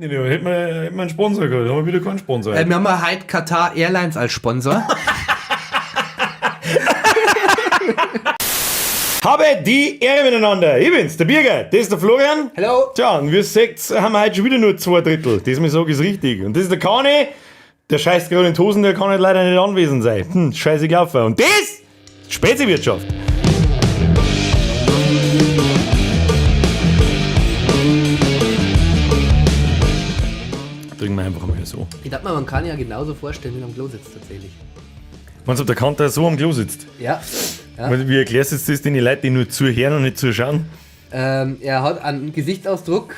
Nicht, hätten wir einen Sponsor gehabt, haben wir wieder keinen Sponsor. Wir haben heute Qatar Airlines als Sponsor. Habe die Ehre miteinander. Ich bin's, der Birger, das ist der Florian. Hallo. Tja, und wie ihr seht, haben wir heute schon wieder nur 2 Drittel. Das, mir sag, ist richtig. Und das ist der Kani, der scheißt gerade in die Hosen, der kann heute leider nicht anwesend sein. Scheiße gelaufen. Und das ist Speziwirtschaft. Trinken wir einfach mal so. Ich dachte mir, man kann ja genauso vorstellen, wie man am Klo sitzt tatsächlich. Meinst du, ob der Kanter so am Klo sitzt? Ja. Ja. Wie erklärst du jetzt das den Leuten, die nur zuhören und nicht zuschauen? Er hat einen Gesichtsausdruck,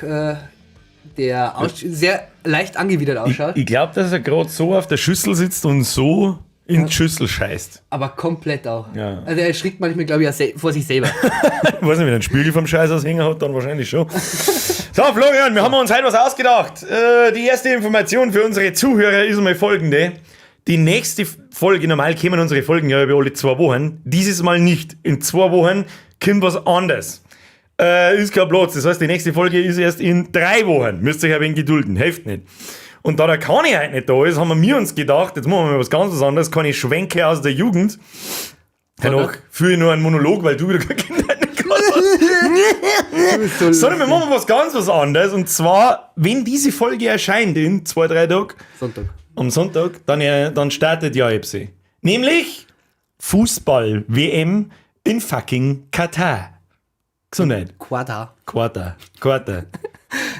der sehr leicht angewidert ausschaut. Ich glaube, dass er gerade so auf der Schüssel sitzt und so in die Schüssel scheißt. Aber komplett auch. Ja. Also er erschrickt manchmal, glaube ich, auch vor sich selber. Ich weiß nicht, wenn er einen Spiegel vom Scheiß aushängen hat, dann wahrscheinlich schon. So, Florian, wir haben uns heute was ausgedacht. Die erste Information für unsere Zuhörer ist einmal folgende. Die nächste Folge, normal kämen unsere Folgen ja über alle 2 Wochen. Dieses Mal nicht. In 2 Wochen kommt was anderes. Ist kein Platz. Das heißt, die nächste Folge ist erst in 3 Wochen. Müsst ihr euch ein wenig gedulden. Hilft nicht. Und da der Kani heute nicht da ist, haben wir uns gedacht, jetzt machen wir mal was ganz anderes. Keine Schwenke aus der Jugend. Danach führe ich nur einen Monolog, weil du wieder keine Kinder nicht gehabt hast. So Sondern wir machen was ganz was anderes. Und zwar, wenn diese Folge erscheint in 2, 3 Tagen, Sonntag. Am Sonntag, dann startet ja EPC. Nämlich Fußball-WM in fucking Katar. Gesundheit. Katar. Katar. Katar.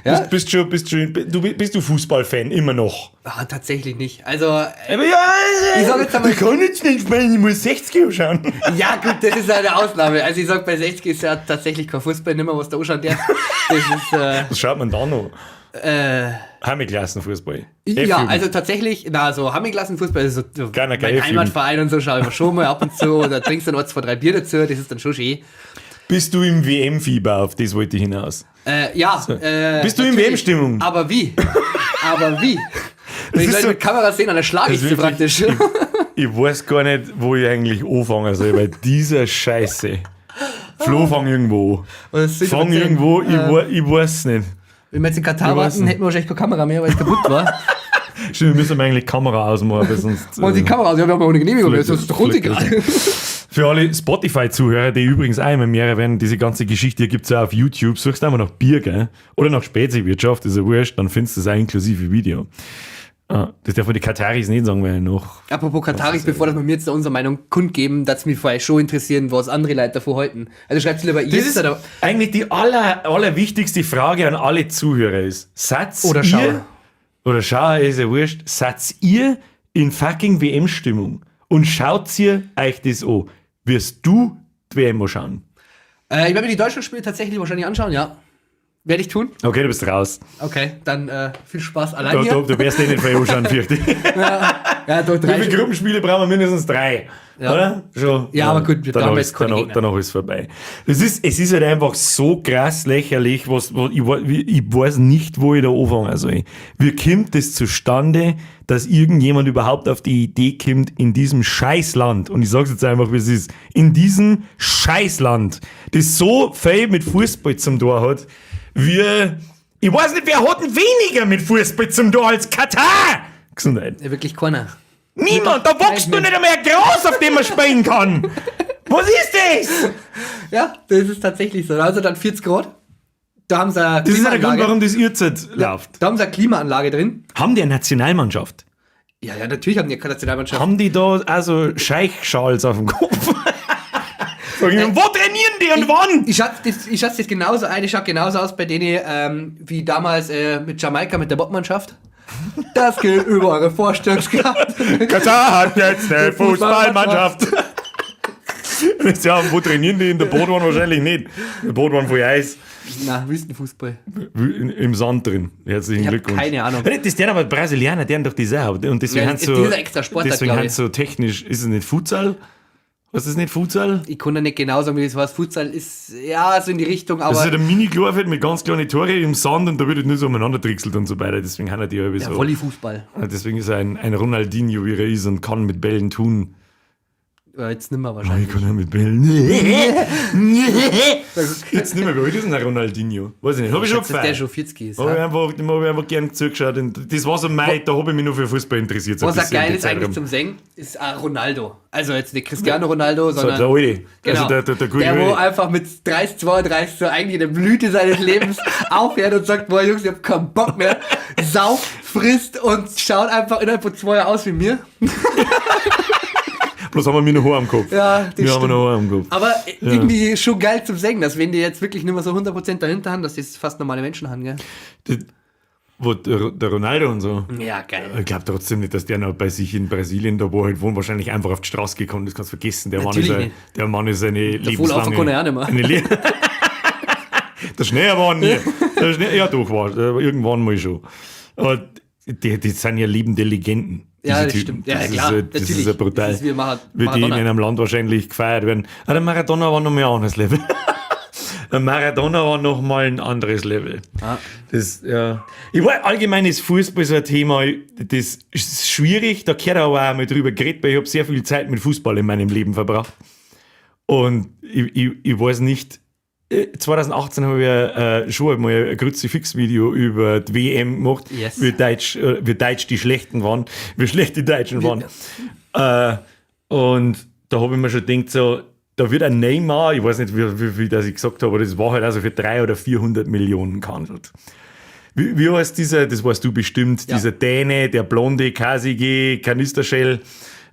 Ja. Bist du Fußballfan immer noch? Ah, tatsächlich nicht. Also, Aber ja, ich sag jetzt einmal, ich kann jetzt nicht spielen, ich muss 60 anschauen. Ja, gut, das ist eine Ausnahme. Also ich sag, bei 60 ist ja tatsächlich kein Fußball nimmer, was da anschauen darf. Das ist, Was schaut man da noch? Heimklassenfußball. Ja, F-Jugend. also tatsächlich, na, so Heimklassenfußball, also so Kleiner mein F-Jugend. Heimatverein und so schaue ich mir schon mal ab und zu oder trinkst dann 1, 2, 3 Bier dazu, das ist dann schon schön. Bist du im W M-Fieber, auf das wollte ich hinaus? Ja, So. Bist du in natürlich. W M-Stimmung? Aber wie? Aber wie? Wenn ich ist Leute so mit Kamera sehen, dann erschlage ich Das sie ist wirklich praktisch. Ich weiß gar nicht, wo ich eigentlich anfangen soll, weil dieser Scheiße. Flo, fang irgendwo an. Was soll ich Fang erzählen? irgendwo, ich weiß nicht. Wenn wir jetzt in Katar Ich weiß warten, nicht. hätten wir wahrscheinlich keine Kamera mehr, weil es kaputt war. Stimmt, wir müssen eigentlich Kamera ausmachen, weil sonst, Wollen Sie die Kamera aus? Ja, wir haben ohne Genehmigung, Vielleicht das ist doch runtergegangen. Für alle Spotify-Zuhörer, die übrigens auch immer mehr werden, diese ganze Geschichte hier gibt's ja auf YouTube. Suchst einfach nach Bier, gell? Oder nach Speziwirtschaft, ist ja wurscht, dann findest du das auch inklusive Video. Ah, das darf man die Kataris nicht sagen, weil noch. Apropos Kataris, bevor dass wir mir jetzt da unsere Meinung kundgeben, dass mich vorher schon interessieren, was andere Leute davon halten. Also schreibt lieber Das jetzt ist oder eigentlich die allerwichtigste Frage an alle Zuhörer ist, seid Oder ihr, Schauer. Oder Schauer ist ja wurscht, seid ihr in fucking W M-Stimmung und schaut ihr euch das an? Wirst du die WM anschauen? Ich werde mir die Deutschlandspiele tatsächlich wahrscheinlich anschauen, ja. Werde ich tun. Okay, du bist raus. Okay, dann viel Spaß allein Du, hier. du wirst eh nicht viel anschauen, fürchte ich. Ja, ja, doch, Wie drei viele Gruppenspiele brauchen wir mindestens 3? Ja. Oder? Schon. Ja, aber gut, wir Danach brauchen jetzt keine Gegner. ist vorbei. Es ist halt einfach so krass lächerlich, ich weiß nicht, wo ich da anfangen soll. Wie kommt es zustande, dass irgendjemand überhaupt auf die Idee kommt, in diesem Scheißland, und ich sag's jetzt einfach, wie es ist, in diesem Scheißland, das so viel mit Fußball zum Tor hat, wie, ich weiß nicht, wer hat denn weniger mit Fußball zum Tor als Katar? Gesundheit. Ja, wirklich keiner. Niemand, da wächst du nicht einmal Gras, auf dem man spielen kann. Was ist das? Ja, das ist tatsächlich so. Also dann 40 Grad. Da haben sie eine Das ist ja der Grund, Klimaanlage. warum das Uhrzeit Ja, läuft. da haben sie eine Klimaanlage drin. Haben die eine Nationalmannschaft? Ja, ja, natürlich haben die keine Nationalmannschaft. Haben die da also Scheichschals auf dem Kopf? Sag ich mir, wo trainieren die und wann? Ich schätze das genauso ein, ich schaue genauso aus bei denen wie damals mit Jamaika, mit der Bobmannschaft. Das geht über eure Vorstellungskraft. Katar hat jetzt eine Fußballmannschaft. Fußballmannschaft. Ja, wo trainieren die? In der Bootwand wahrscheinlich nicht. In der Bootwand voll Eis. Na, Wüstenfußball. Im Sand drin. Herzlichen Ich hab Glückwunsch. keine Ahnung. Das ist der aber Brasilianer, der haben doch die Sache. Und deswegen Ja, haben das so, ist dieser extra Sportart, deswegen glaub haben ich. so technisch, ist es nicht Futsal? Was ist nicht Futsal? Ich kann ja nicht genau sagen, wie das heißt. Futsal ist, ja, so in die Richtung, aber. Das ist halt ein Mini-Klorfeld mit ganz kleinen Tore im Sand und da wird halt nur so umeinander trickselt und so weiter. Deswegen haben die alle Ja, so. Volleyfußball. Ja, deswegen ist er ein Ronaldinho, wie er ist und kann mit Bällen tun. Jetzt nimmer wahrscheinlich. Ich kann ja mit Bällen. Jetzt nicht mehr, wie alt ist denn der Ronaldinho? Weiß ich nicht, hab ich schon Dass der gefeiert. schon 40 ist. Hab ich Ja? einfach, dem hab ich einfach gern zugeschaut. Und das war so mein, da hab ich mich nur für Fußball interessiert. So ein Was auch bisschen in geil die ist Zeit eigentlich rum. zum Singen, ist auch Ronaldo. Also jetzt nicht Cristiano Ronaldo, So, sondern der Alte. genau, Also der gute der, wo Alte. einfach mit 30, 32 so eigentlich in der Blüte seines Lebens aufhört und sagt, boah Jungs, ich hab keinen Bock mehr. Sauft, frisst und schaut einfach innerhalb von 2 Jahren aus wie mir. Bloß haben wir mir noch Haar am Kopf. Ja, das Wir haben stimmt. noch Haar am Kopf. Aber irgendwie schon geil zum Singen, dass wenn die jetzt wirklich nicht mehr so 100% dahinter haben, dass das fast normale Menschen haben, gell? Das, wo der Ronaldo und so. Ja, geil. Ich glaube trotzdem nicht, dass der noch bei sich in Brasilien, da wo er halt wohnt, wahrscheinlich einfach auf die Straße gekommen ist. Das kannst du vergessen. Der Mann ist, Natürlich ein, nicht. der Mann ist eine Der Voll lebenslange... kann er auch nicht mehr. Eine Le der Schnee war nie. Der Schnee, ja, doch, war irgendwann mal schon. Aber die sind ja lebende Legenden. Ja, diese das Typen. stimmt. Ja, Das klar, ist, das natürlich. ist ja brutal. Das ist wie Wie die in Maradona. einem Land wahrscheinlich gefeiert werden. Aber der Maradona war noch mal ein anderes Level. Der Maradona war noch mal ein anderes Level. Ah. Das, ja. Ich war, allgemein ist Fußball so ein Thema, das ist schwierig, da gehört aber auch mal drüber geredet, weil ich habe sehr viel Zeit mit Fußball in meinem Leben verbracht. Und ich weiß nicht, 2018 habe ich schon einmal ein Kruzifix-Video über die WM gemacht, Yes. wie deutsch die Schlechten waren, wie schlecht die Deutschen waren. Und da habe ich mir schon gedacht, so, da wird ein Neymar, ich weiß nicht, wie viel das ich gesagt habe, aber das war halt also für 300 oder 400 Millionen gehandelt. Wie heißt dieser, das weißt du bestimmt, Ja. dieser Däne, der blonde, kasige Kanisterschell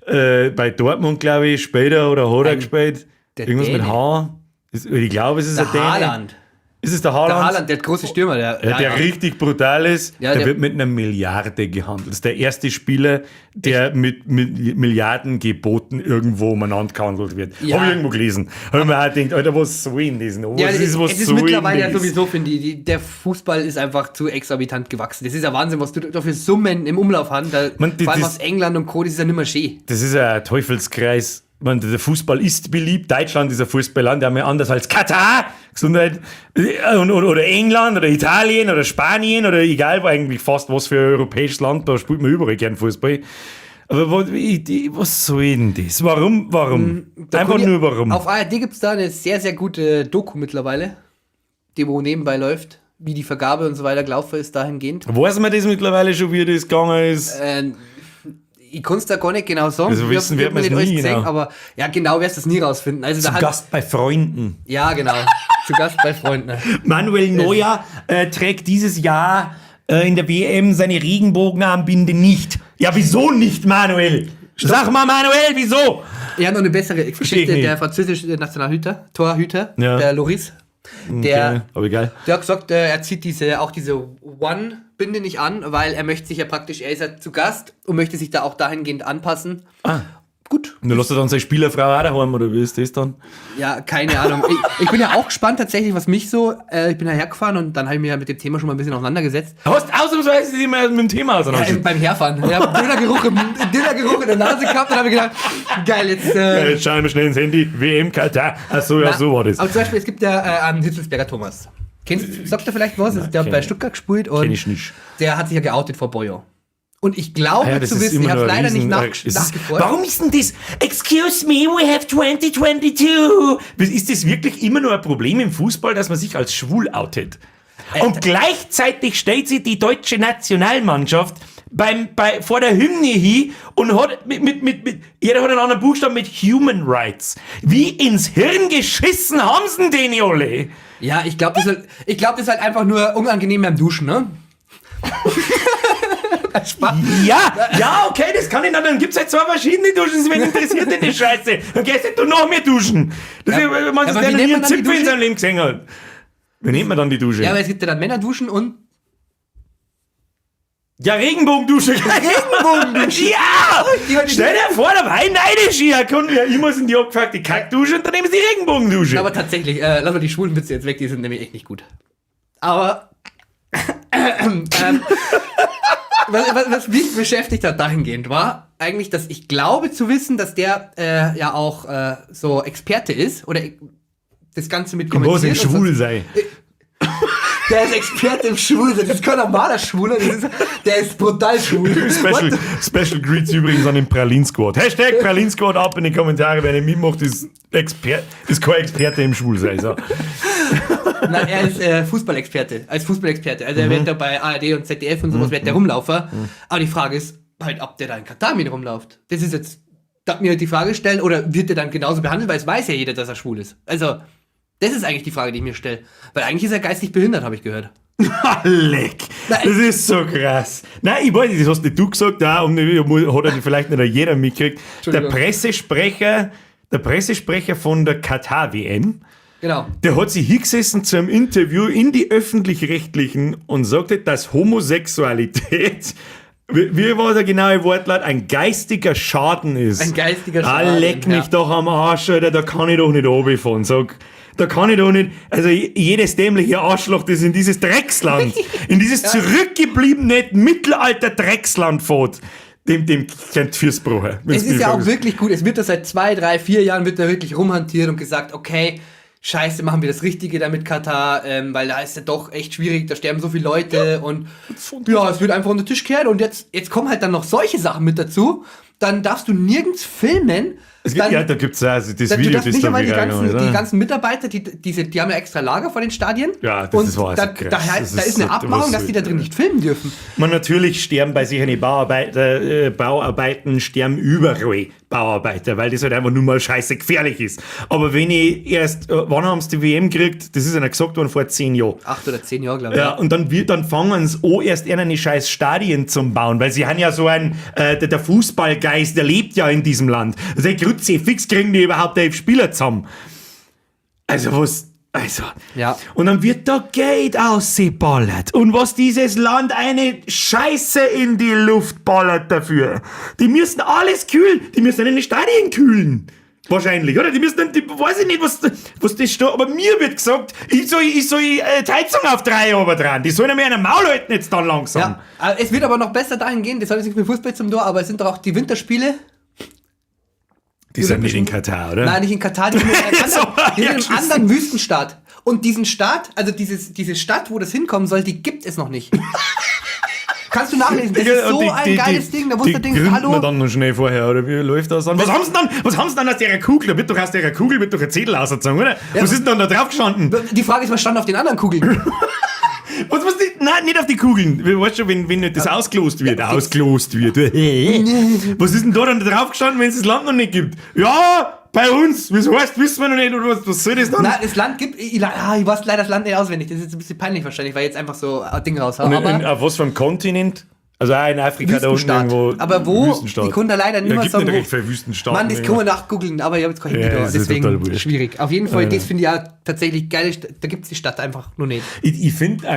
bei Dortmund, glaube ich, später oder hat er gespielt? der Irgendwas mit Däne. H. Ich glaube, es ist Der ein Däne. Haaland. Ist es der Haaland? Der Haaland, der große Stürmer. Der, Ja, der richtig brutal ist, Ja, der, der- wird mit einer Milliarde gehandelt. Das ist der erste Spieler, der mit Milliardengeboten irgendwo umeinander gehandelt wird. Ja. Hab ich irgendwo gelesen. Hab ich mir auch gedacht, Alter, was soll denn das noch? Was Ja, ist, was es ist soll denn mittlerweile ja das? sowieso, finde ich, der Fußball ist einfach zu exorbitant gewachsen. Das ist ja Wahnsinn, was du da für Summen im Umlauf hast. Da, Man, vor allem das- aus England und Co., das ist ja nicht mehr schön. Das ist ein Teufelskreis. Man, der Fußball ist beliebt. Deutschland ist ein Fußballland, der haben ja anders als Katar, Gesundheit, oder England oder Italien oder Spanien oder egal, wo eigentlich fast was für ein europäisches Land, da spielt man überall gern Fußball. Aber was soll denn das? Warum? Warum? Da Einfach kann ich- nur warum. Auf ARD gibt es da eine sehr, sehr gute Doku mittlerweile, die wo nebenbei läuft, wie die Vergabe und so weiter gelaufen ist dahingehend. Weiß man das mittlerweile schon, wie das gegangen ist? Ich kann es da gar nicht genau sagen. Also wissen Ich wird hab mir man's nicht alles nie, gesehen, genau. aber ja, genau wirst du es nie rausfinden. Also da Zu hat, Gast bei Freunden. Ja, genau. Zu Gast bei Freunden. Manuel Neuer trägt dieses Jahr in der WM seine Regenbogenarmbinde nicht. Ja, wieso nicht, Manuel? Sag mal, Manuel, wieso? Ja, noch eine bessere ich Geschichte. nicht. Der französische Nationalhüter, Torhüter, Ja. der Loris, der, Okay, aber egal. der hat gesagt, er zieht auch diese One-Binde nicht an, weil er möchte sich ja praktisch, er ist ja zu Gast und möchte sich da auch dahingehend anpassen. Ah. Gut. Und dann lässt er dann seine Spielerfrau auch daheim, oder wie ist das dann? Ja, keine Ahnung. Ich bin ja auch gespannt tatsächlich, was mich so, ich bin ja hergefahren und dann habe ich mich ja mit dem Thema schon mal ein bisschen auseinandergesetzt. Hast ausnahmsweise dich mal mit dem Thema Ja, auseinandergesetzt. beim Herfahren. Ich habe Dönergeruch in der Nase gehabt und habe gedacht, geil, jetzt. Ja, jetzt schauen wir schnell ins Handy. WM Katar. Ach so, ja, so war das. Aber zum Beispiel, es gibt ja einen Hitzelsberger Thomas. Kennst, sagt er vielleicht was? Der hat kenn bei ich. Stuttgart gespielt und Kenn ich nicht. der hat sich ja geoutet vor Boyo. Und ich glaube Ah ja, das zu ist wissen, immer ich habe noch ein leider nicht Riesen- nachgeforscht. Warum ist denn das? Excuse me, we have 2022. Ist das wirklich immer nur ein Problem im Fußball, dass man sich als schwul outet? Und gleichzeitig stellt sich die deutsche Nationalmannschaft vor der Hymne hin und hat mit, jeder hat einen anderen Buchstaben mit Human Rights. Wie ins Hirn geschissen haben sie denn den alle? Ja, ich glaube, das, ist halt- ich glaub, das ist halt einfach nur unangenehm beim Duschen, ne? Spaß. Ja, ja, okay, das kann ich dann. Dann gibt's halt zwei verschiedene Duschen. Wen interessiert denn die Scheiße? Dann gehst du noch mehr duschen. Das Ja, ist, man, aber der wie noch nennt nie man einen dann die Zipfel in Dusche? seinem Leben gesehen hat. Wie nennt man dann die Dusche? Ja, aber es gibt ja dann Männerduschen und Ja, Regenbogendusche. Regenbogendusche. Ja! Stell dir vor, da war ich neidisch hier. Ja, immer sind die abgefuckte Kackdusche und dann nehmen sie die Regenbogendusche. Aber tatsächlich, lass mal die schwulen Witze jetzt weg, die sind nämlich echt nicht gut. Aber was mich beschäftigt hat dahingehend war eigentlich, dass ich glaube zu wissen, dass der ja auch so Experte ist oder das Ganze mit Wo es kommentiert. im und schwul sonst- sei. Der ist Experte im Schwulsein. Das ist kein normaler Schwuler, der ist brutal schwul. Special Greets übrigens an den Pralin Squad. #PralinSquad ab in die Kommentare, wer nicht mitmacht, ist kein Experte im Schwulsein. So. Nein, er ist Fußballexperte. Als Fußballexperte. Also er wird da bei ARD und ZDF und sowas wird der rumlaufen. Aber die Frage ist halt, ob der da in Katar mit rumläuft. Das ist jetzt, darf mir die Frage stellen, oder wird der dann genauso behandelt, weil es weiß ja jeder, dass er schwul ist. Also, das ist eigentlich die Frage, die ich mir stelle. Weil eigentlich ist er geistig behindert, habe ich gehört. Leck! Das ist so krass. Nein, ich weiß nicht, das hast nicht du gesagt, auch, und hat ja vielleicht nicht jeder mitgekriegt. Der Pressesprecher von der Katar-WM, genau, der hat sich hingesessen zu einem Interview in die Öffentlich-Rechtlichen und sagte, dass Homosexualität, wie war der genaue Wortlaut, ein geistiger Schaden ist. Ein geistiger Schaden. Ah, leck mich doch am Arsch, Alter, da kann ich doch nicht runterfahren. Sag, da kann ich doch nicht, also jedes dämliche Arschloch, das in dieses Drecksland, in dieses zurückgebliebene Mittelalter-Drecksland fährt, dem kennt Füßbruch. Es ist ja auch wirklich gut, es wird da seit 2, 3, 4 Jahren wird da wirklich rumhantiert und gesagt, okay, scheiße, machen wir das Richtige da mit Katar, weil da ist ja doch echt schwierig, da sterben so viele Leute und ja, es wird einfach unter den Tisch kehren und jetzt kommen halt dann noch solche Sachen mit dazu, dann darfst du nirgends filmen. Es gibt, dann, ja, da gibt's also das Video, du darfst das nicht einmal die ganzen Mitarbeiter, die haben ja extra Lager vor den Stadien. Ja, das und ist wahr. Da ist eine Abmachung, dass die da drin nicht filmen dürfen. Man, natürlich sterben bei sich eine Bauarbeiten, sterben überall Bauarbeiter, weil das halt einfach nur mal scheiße gefährlich ist. Aber wenn ich erst, wann haben sie die WM gekriegt? Das ist ja gesagt worden vor 10 Jahren. 8 oder 10 Jahre, glaube ich. Ja, und dann fangen sie an, erst eine scheiß Stadien zum Bauen, weil sie haben ja so ein, der Fußballgeist, der lebt ja in diesem Land. Also Grütze, fix kriegen die überhaupt 11 Spieler zusammen. Also was, also. Ja. Und dann wird da Geld ausgeballert. Und was dieses Land eine Scheiße in die Luft ballert dafür. Die müssen alles kühlen. Die müssen in den Stadien kühlen. Wahrscheinlich, oder? Die müssen dann, die, weiß ich nicht, was das steht, aber mir wird gesagt, ich soll die Heizung auf 3 oben dran. Die sollen mir einen Maul halten jetzt dann langsam. Ja, es wird aber noch besser dahin gehen, das hat jetzt nichts mit Fußball zum Tor, aber es sind doch auch die Winterspiele. Die sind nicht in Katar, oder? Nein, nicht in Katar, die sind in einem anderen Wüstenstaat. Und diesen Staat, also diese Stadt, wo das hinkommen soll, die gibt es noch nicht. Kannst du nachlesen, das ist so ein geiles Ding, da wusste der Ding, hallo. Wir dann noch schnell vorher, oder wie läuft das an? Was haben sie dann aus der Kugel? Da wird doch aus der Kugel wird doch ein Zettel ausgezogen, oder? Ja. Was ist denn dann da drauf gestanden? Die Frage ist, was stand auf den anderen Kugeln? Was, nein, nicht auf die Kugeln. Weißt du, wenn das ausgelost wird. Ausgelost wird. Was ist denn da dann drauf gestanden, wenn es das Land noch nicht gibt? Ja, bei uns. Was heißt, wissen wir noch nicht. Oder was soll das dann? Nein, das Land gibt... Ich weiß leider das Land nicht auswendig. Das ist jetzt ein bisschen peinlich wahrscheinlich, weil ich jetzt einfach so ein Ding raushaue. Und auf was für einem Kontinent? Also auch in Afrika da unten irgendwo. Aber wo? Die können da leider nicht mehr sagen. Gibt nicht recht viele Wüstenstaaten. Mann, das kann man nachgoogeln, aber ich habe jetzt kein Handy da. Deswegen schwierig. Auf jeden Fall, das finde ich auch tatsächlich geil. Da gibt es die Stadt einfach nur nicht. Ich finde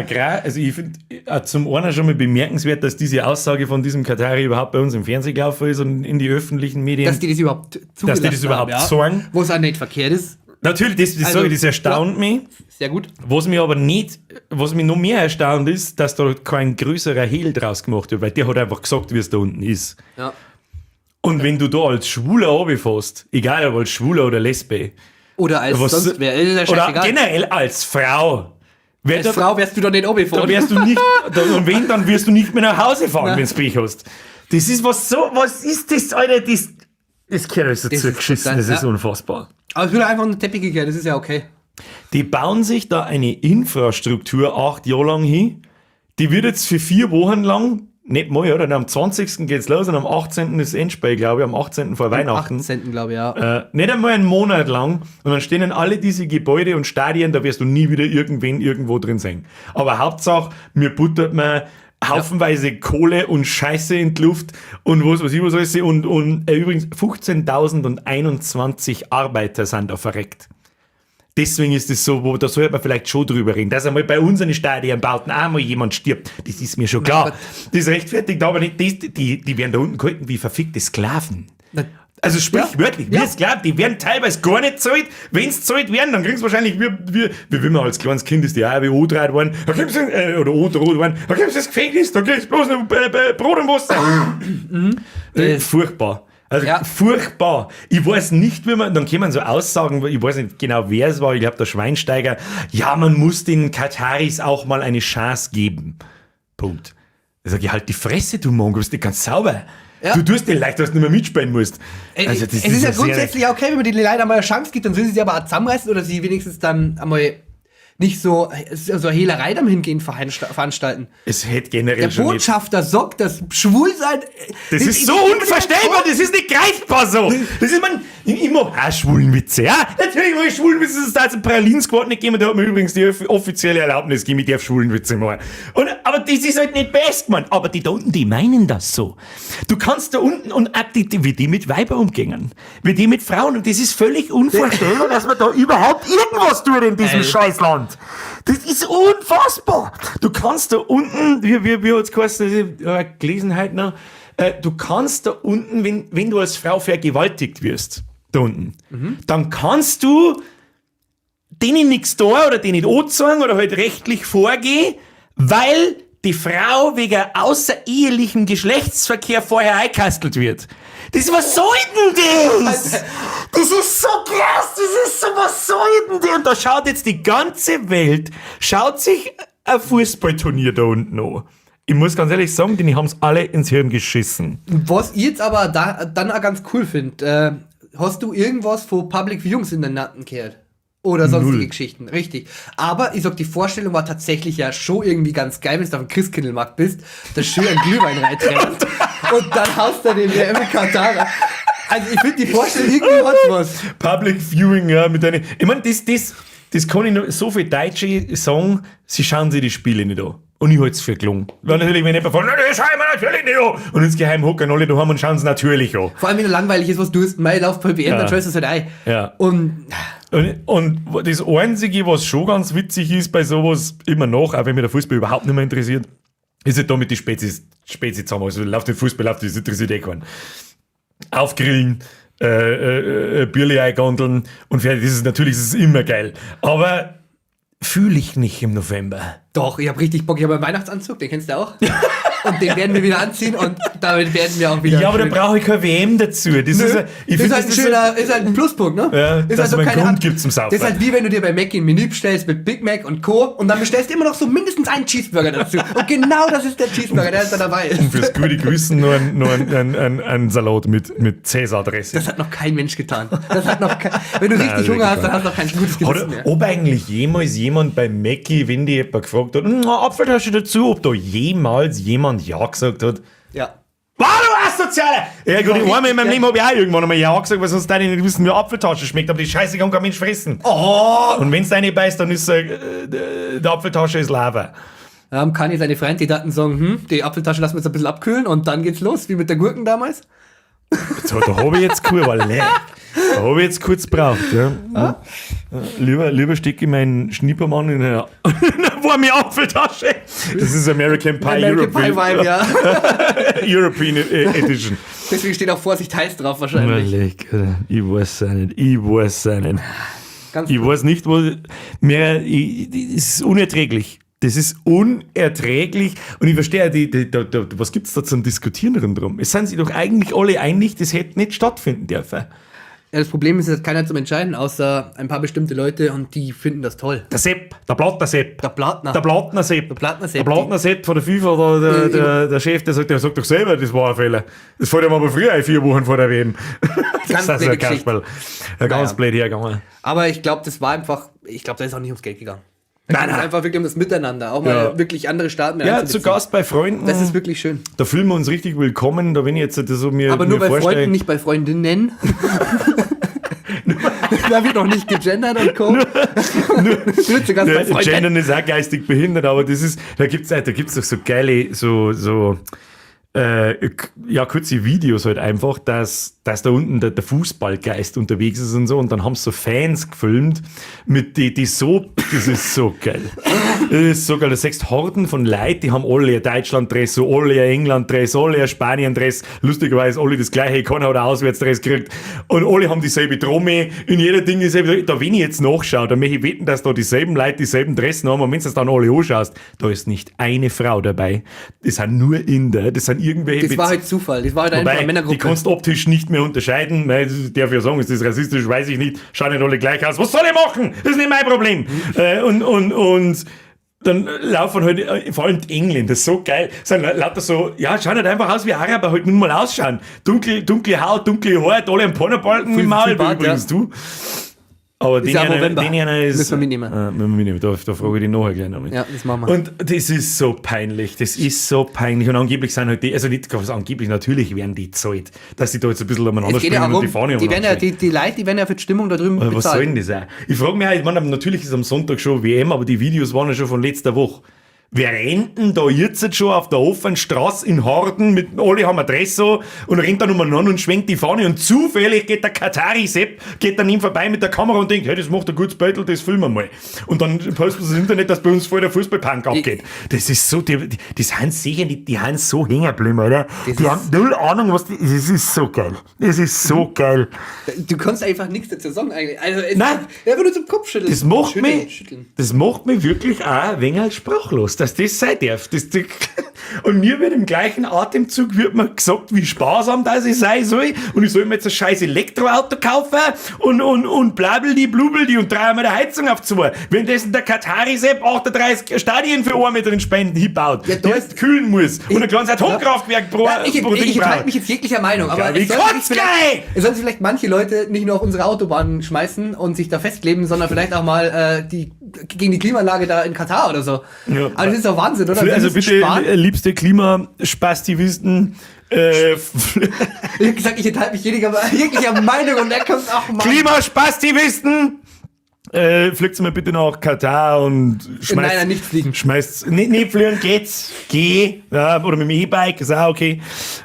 auch, zum einen schon mal bemerkenswert, dass diese Aussage von diesem Katari überhaupt bei uns im Fernsehen gelaufen ist und in die öffentlichen Medien. Dass die das überhaupt zugelassen haben. Dass die das überhaupt sagen. Wo es auch nicht verkehrt ist. Natürlich, das also, sage ich, das erstaunt mich. Sehr gut. Was mich aber nicht, was mich noch mehr erstaunt ist, dass da kein größerer Hehl draus gemacht wird, weil der hat einfach gesagt, wie es da unten ist. Ja. Und wenn du da als Schwuler runterfährst, egal ob als Schwuler oder Lesbe, oder als sonst wer, ist ja oder generell als Frau. Als Frau wärst du da nicht runtergefahren. Da wärst du nicht, und wenn, dann wirst du nicht mehr nach Hause fahren, wenn du Pech hast. Das ist was so, was ist das, Alter? Das gehört alles dazu geschissen, das ist unfassbar. Aber es wird einfach unter den Teppich gekehrt, das ist ja okay. Die bauen sich da eine Infrastruktur 8 Jahre lang hin. Die wird jetzt für 4 Wochen lang, nicht mal, oder? Am 20. geht's los und am 18. ist Endspiel, glaube ich, am 18. vor Weihnachten. Am 18. glaube ich, ja. Nicht einmal einen Monat lang. Und dann stehen dann alle diese Gebäude und Stadien, da wirst du nie wieder irgendwen irgendwo drin sehen. Aber Hauptsache, mir buttert man haufenweise Kohle und Scheiße in die Luft und was weiß ich was alles. Und übrigens 15.021 Arbeiter sind da verreckt. Deswegen ist es so, da sollte man vielleicht schon drüber reden, dass einmal bei uns in den Stadien bauten auch mal jemand stirbt. Das ist mir schon klar. Das rechtfertigt aber nicht, die werden da unten gehalten wie verfickte Sklaven. Also sprichwörtlich, wie Sklaven, die werden teilweise gar nicht zahlt. Wenn sie zahlt werden, dann kriegen sie wahrscheinlich, wie man als kleines Kind ist, die auch wie angedreht worden, da kriegst du, oder angedroht worden, da kriegst du das Gefängnis, da kriegst du bloß noch Brot und Wasser. Furchtbar. Also Ja. furchtbar. Ich weiß nicht, wie man, dann kämen so Aussagen, ich weiß nicht genau, wer es war, ich glaube der Schweinsteiger, ja, man muss den Kataris auch mal eine Chance geben. Punkt. Da sag ich, halt die Fresse, du Mongo, bist nicht ganz sauber. Ja. Du tust dir leicht, dass du nicht mehr mitspielen musst. Also, das Es ist ja sehr- grundsätzlich okay, wenn man die Leute einmal eine Chance gibt, dann sollen sie sich aber auch zusammenreißen oder sie wenigstens dann einmal nicht so, so eine Hehlerei dann hingehen veranstalten. Es hätte generell Der schon nicht. Botschafter sagt, dass Schwulsein. Das ist so unvorstellbar, das ist nicht greifbar so. Das ist man, ich mach auch Schwulenwitze, ja? Natürlich mache ich Schwulenwitze, das ist da jetzt ein Pralinen-Squad nicht gegeben, der hat mir übrigens die offizielle Erlaubnis gegeben, ich darf Schwulenwitze machen. Und, aber das ist halt nicht best, Mann. Aber die da unten, die meinen das so. Du kannst da unten und auch die, wie die mit Weiber umgehen, wie die mit Frauen, und das ist völlig unvorstellbar, dass man da überhaupt irgendwas tut in diesem Scheißland. Das ist unfassbar. Du kannst da unten, wie hat's geheißen, das ich gelesen heute noch, du kannst da unten, wenn du als Frau vergewaltigt wirst, da unten, dann kannst du denen nichts da oder denen nicht anzeigen oder halt rechtlich vorgehen, weil die Frau wegen außerehelichem Geschlechtsverkehr vorher eingekastelt wird. Das, was soll denn das? Das ist so krass, das ist so, was soll denn das? Und da schaut jetzt die ganze Welt, schaut sich ein Fußballturnier da unten an. Ich muss ganz ehrlich sagen, die haben's alle ins Hirn geschissen. Was ich jetzt aber da, dann auch ganz cool finde, hast du irgendwas von Public Viewings in den Natten gehört? Oder sonstige Null. Geschichten, richtig. Aber ich sag, die Vorstellung war tatsächlich ja schon irgendwie ganz geil, wenn du auf dem Christkindlmarkt bist, da schön einen Glühwein reintrennst und dann haust du den WM in Katar. Also ich finde die Vorstellung irgendwie hat was. Public Viewing, ja, mit deinen. Ich meine, das kann ich nur, so viel Deutsche sagen, sie schauen sich die Spiele nicht an. Und ich halte es für gelungen. Weil natürlich, wenn jemand fragt, na, das schauen wir natürlich nicht an. Und insgeheim hocken alle daheim und schauen es natürlich an. Vor allem, wenn du langweilig ist, was du tust, mei, lauf bei WM, Ja. dann schaust du es halt ein. Ja. Und Und das Einzige, was schon ganz witzig ist bei sowas, immer noch, auch wenn mich der Fußball überhaupt nicht mehr interessiert, ist halt da mit den Spezies zusammen. Also läuft den Fußball, läuft, das interessiert eh keinen. Aufgrillen, Bierli eingandeln und fertig. Das ist natürlich, das ist immer geil. Aber fühle ich nicht im November. doch, ich hab richtig Bock, ich habe einen Weihnachtsanzug, den kennst du auch. Und den werden wir wieder anziehen und damit werden wir auch wieder. Ja, aber da schön- brauche ich keine WM dazu. Das ist, ja- ich ist find, halt ein das schöner, ist halt ein Pluspunkt, ne? Ja, ist dass halt so man einen keine Grund Art- gibt zum Saufen. Das ist halt wie wenn du dir bei Mackie ein Menü bestellst mit Big Mac und Co. und dann bestellst du immer noch so mindestens einen Cheeseburger dazu. Und genau das ist der Cheeseburger, der ist da dabei ist. Und fürs gute Gewissen nur ein Salat mit Cäsar-Dressing. Das hat noch kein Mensch getan. Das hat noch kein, wenn du richtig Nein, Hunger hast, wirklich dann hast du noch kein gutes Gewissen mehr. Ob eigentlich jemals jemand bei Mackie, wenn die jemand gefragt hat, Apfeltasche dazu, ob da jemals jemand Ja gesagt hat? Ja. War du Asozialer! Ja gut, einmal in meinem Leben habe ich auch irgendwann einmal Ja gesagt, weil sonst deine nicht wissen, wie Apfeltasche schmeckt, aber die Scheiße kann kein Mensch fressen. Oh! Und wenn's deine beißt, dann ist die Apfeltasche ist Lava. Kani, seine Freunde, die dachten sagen, die Apfeltasche lassen wir jetzt ein bisschen abkühlen und dann geht's los, wie mit der Gurken damals. So, da habe ich jetzt kurz, war leer. Da habe ich jetzt kurz gebraucht. Ja. Ah? Lieber stecke ich meinen Schnippermann in eine, in eine warme Apfeltasche. Das ist American Pie, American Pie European, Vibe, ja. European Edition. Deswegen steht auch Vorsicht heiß drauf wahrscheinlich. Leck, Alter. Ich weiß es nicht. Ich weiß es nicht. Ganz Ich weiß nicht, wo. Mir, es ist unerträglich. Das ist unerträglich. Und ich verstehe, was gibt's da zum Diskutieren rundherum? Es sind sich doch eigentlich alle einig, das hätte nicht stattfinden dürfen. Ja, das Problem ist, es hat keiner zum Entscheiden, außer ein paar bestimmte Leute und die finden das toll. Der Sepp, der Plattner Sepp. Der Plattner. Der Plattner Sepp. Der Plattner Sepp. Der Plattner Sepp von der FIFA, der Chef, der sagt doch selber, das war ein Fehler. Das fällt ihm aber früher ein, 4 Wochen vor der WM. Das Ganz ist also blöde ein Kasperl. Ganz Naja. blöd hergegangen. Aber ich glaube, das war einfach, ich glaube, da ist auch nicht ums Geld gegangen. Da Nein, ging es nein. einfach wirklich um das Miteinander, auch mal Ja. wirklich andere Staaten mit Ja, zu einzubeziehen. Gast bei Freunden. Das ist wirklich schön. Da fühlen wir uns richtig willkommen. Da wenn ich jetzt das so mir Aber nur mir bei vorstelle- Freunden, nicht bei Freundinnen. Da wird noch nicht gegendert und Co. Nur zu Gast bei Ja, Freunden. Gendern ist auch geistig behindert, aber das ist, da gibt's doch so geile, so, ja, kurze Videos halt einfach, dass da unten der Fußballgeist unterwegs ist und so, und dann haben sie so Fans gefilmt, mit die so, das ist so geil. Das ist so geil. Da siehst Horden von Leuten, die haben alle ein Deutschland-Dress, so alle ein England-Dress, alle ein Spanien-Dress, lustigerweise alle das gleiche, keiner hat ein Auswärtsdress gekriegt, und alle haben dieselbe Trommel, in jeder Ding dieselbe, da wenn ich jetzt nachschaue, da möchte ich wetten, dass da dieselben Leute dieselben Dressen haben, und wenn du das dann alle anschaust, da ist nicht eine Frau dabei, das sind nur Inder, das sind irgendwelche Das war halt Zufall. Das war halt einfach Wobei, eine die Männergruppe. kannst du optisch nicht mehr unterscheiden. Weil, das darf ich ja sagen, ist das rassistisch, weiß ich nicht. Schauen nicht alle gleich aus. Was soll ich machen? Das ist nicht mein Problem. Und dann laufen halt, vor allem die Engländer, das ist so geil. Sind lauter so, ja, schauen halt einfach aus, wie Araber halt nun mal ausschauen. Dunkle Haut, dunkle Haare, alle einen Pornobalken im Maul, viel Bart, übrigens ja. du. Aber den ja einer, November. den einer ist. Müssen wir mitnehmen. Müssen wir mitnehmen. Da frage ich dich nachher gleich noch mit. Ja, das machen wir. Und das ist so peinlich, das ist so peinlich. Und angeblich sind halt die, also nicht ganz angeblich, natürlich werden die zahlt, dass die da jetzt ein bisschen umeinander Es geht ja springen auch und die um, Fahne die, werden ja, umeinander die Leute, die werden ja für die Stimmung da drüben schwenken. Aber was bezahlt. soll denn das auch? Ich frage mich auch, ich meine, natürlich ist am Sonntag schon WM, aber die Videos waren ja schon von letzter Woche. Wer rennt denn da jetzt schon auf der offenen Straße in Horden mit, alle haben ein Dress so und rennt dann umeinander und schwenkt die Fahne und zufällig geht der Katari-Sepp, geht dann ihm vorbei mit der Kamera und denkt, hey, das macht ein gutes Beutel, das filmen wir mal. Und dann posten sie ins Internet, dass bei uns voll der Fußballpunk abgeht. Das ist so, die sind sicher, die sind so hängen geblieben, oder? Das Die ist- haben null Ahnung, was die, das ist so geil. Das ist so geil. Du kannst einfach nichts dazu sagen eigentlich. Also, es Nein. ist einfach nur zum Kopf schütteln. Das macht schütteln, mich, Schütteln. das macht mich wirklich auch ein wenig sprachlos, dass das sein darf. Und mir wird im gleichen Atemzug wird mir gesagt, wie sparsam das ich sein soll. Und ich soll mir jetzt ein scheiß Elektroauto kaufen und blabeldi, blubeldi und dreimal der Heizung auf zwei. Währenddessen der Katari-Sepp 38 Stadien für Arme drin spenden hinbaut, Ja, da der ist- kühlen muss und ein kleines Atomkraftwerk pro, Ja, ich pro Ding ich enthalte braucht. mich jetzt jeglicher Meinung, aber Ja, wie es sollten sich kotzgeil! vielleicht, es sollten sich vielleicht manche Leute nicht nur auf unsere Autobahnen schmeißen und sich da festleben, sondern vielleicht auch mal gegen die Klimaanlage da in Katar oder so. Ja. Aber das ist doch Wahnsinn, oder? Wir Also müssen bitte, sparen. liebste Klimaspastivisten, Ich hab gesagt, ich enthalte mich jeglicher Meinung und er kommt auch mal. Klimaspastivisten! Fliegt mal bitte nach Katar und schmeißt. Nein, nein, nicht fliegen. Schmeißt. Nee, nee, fliegen geht's. Geh. Ja, oder mit dem E-Bike, ist auch okay.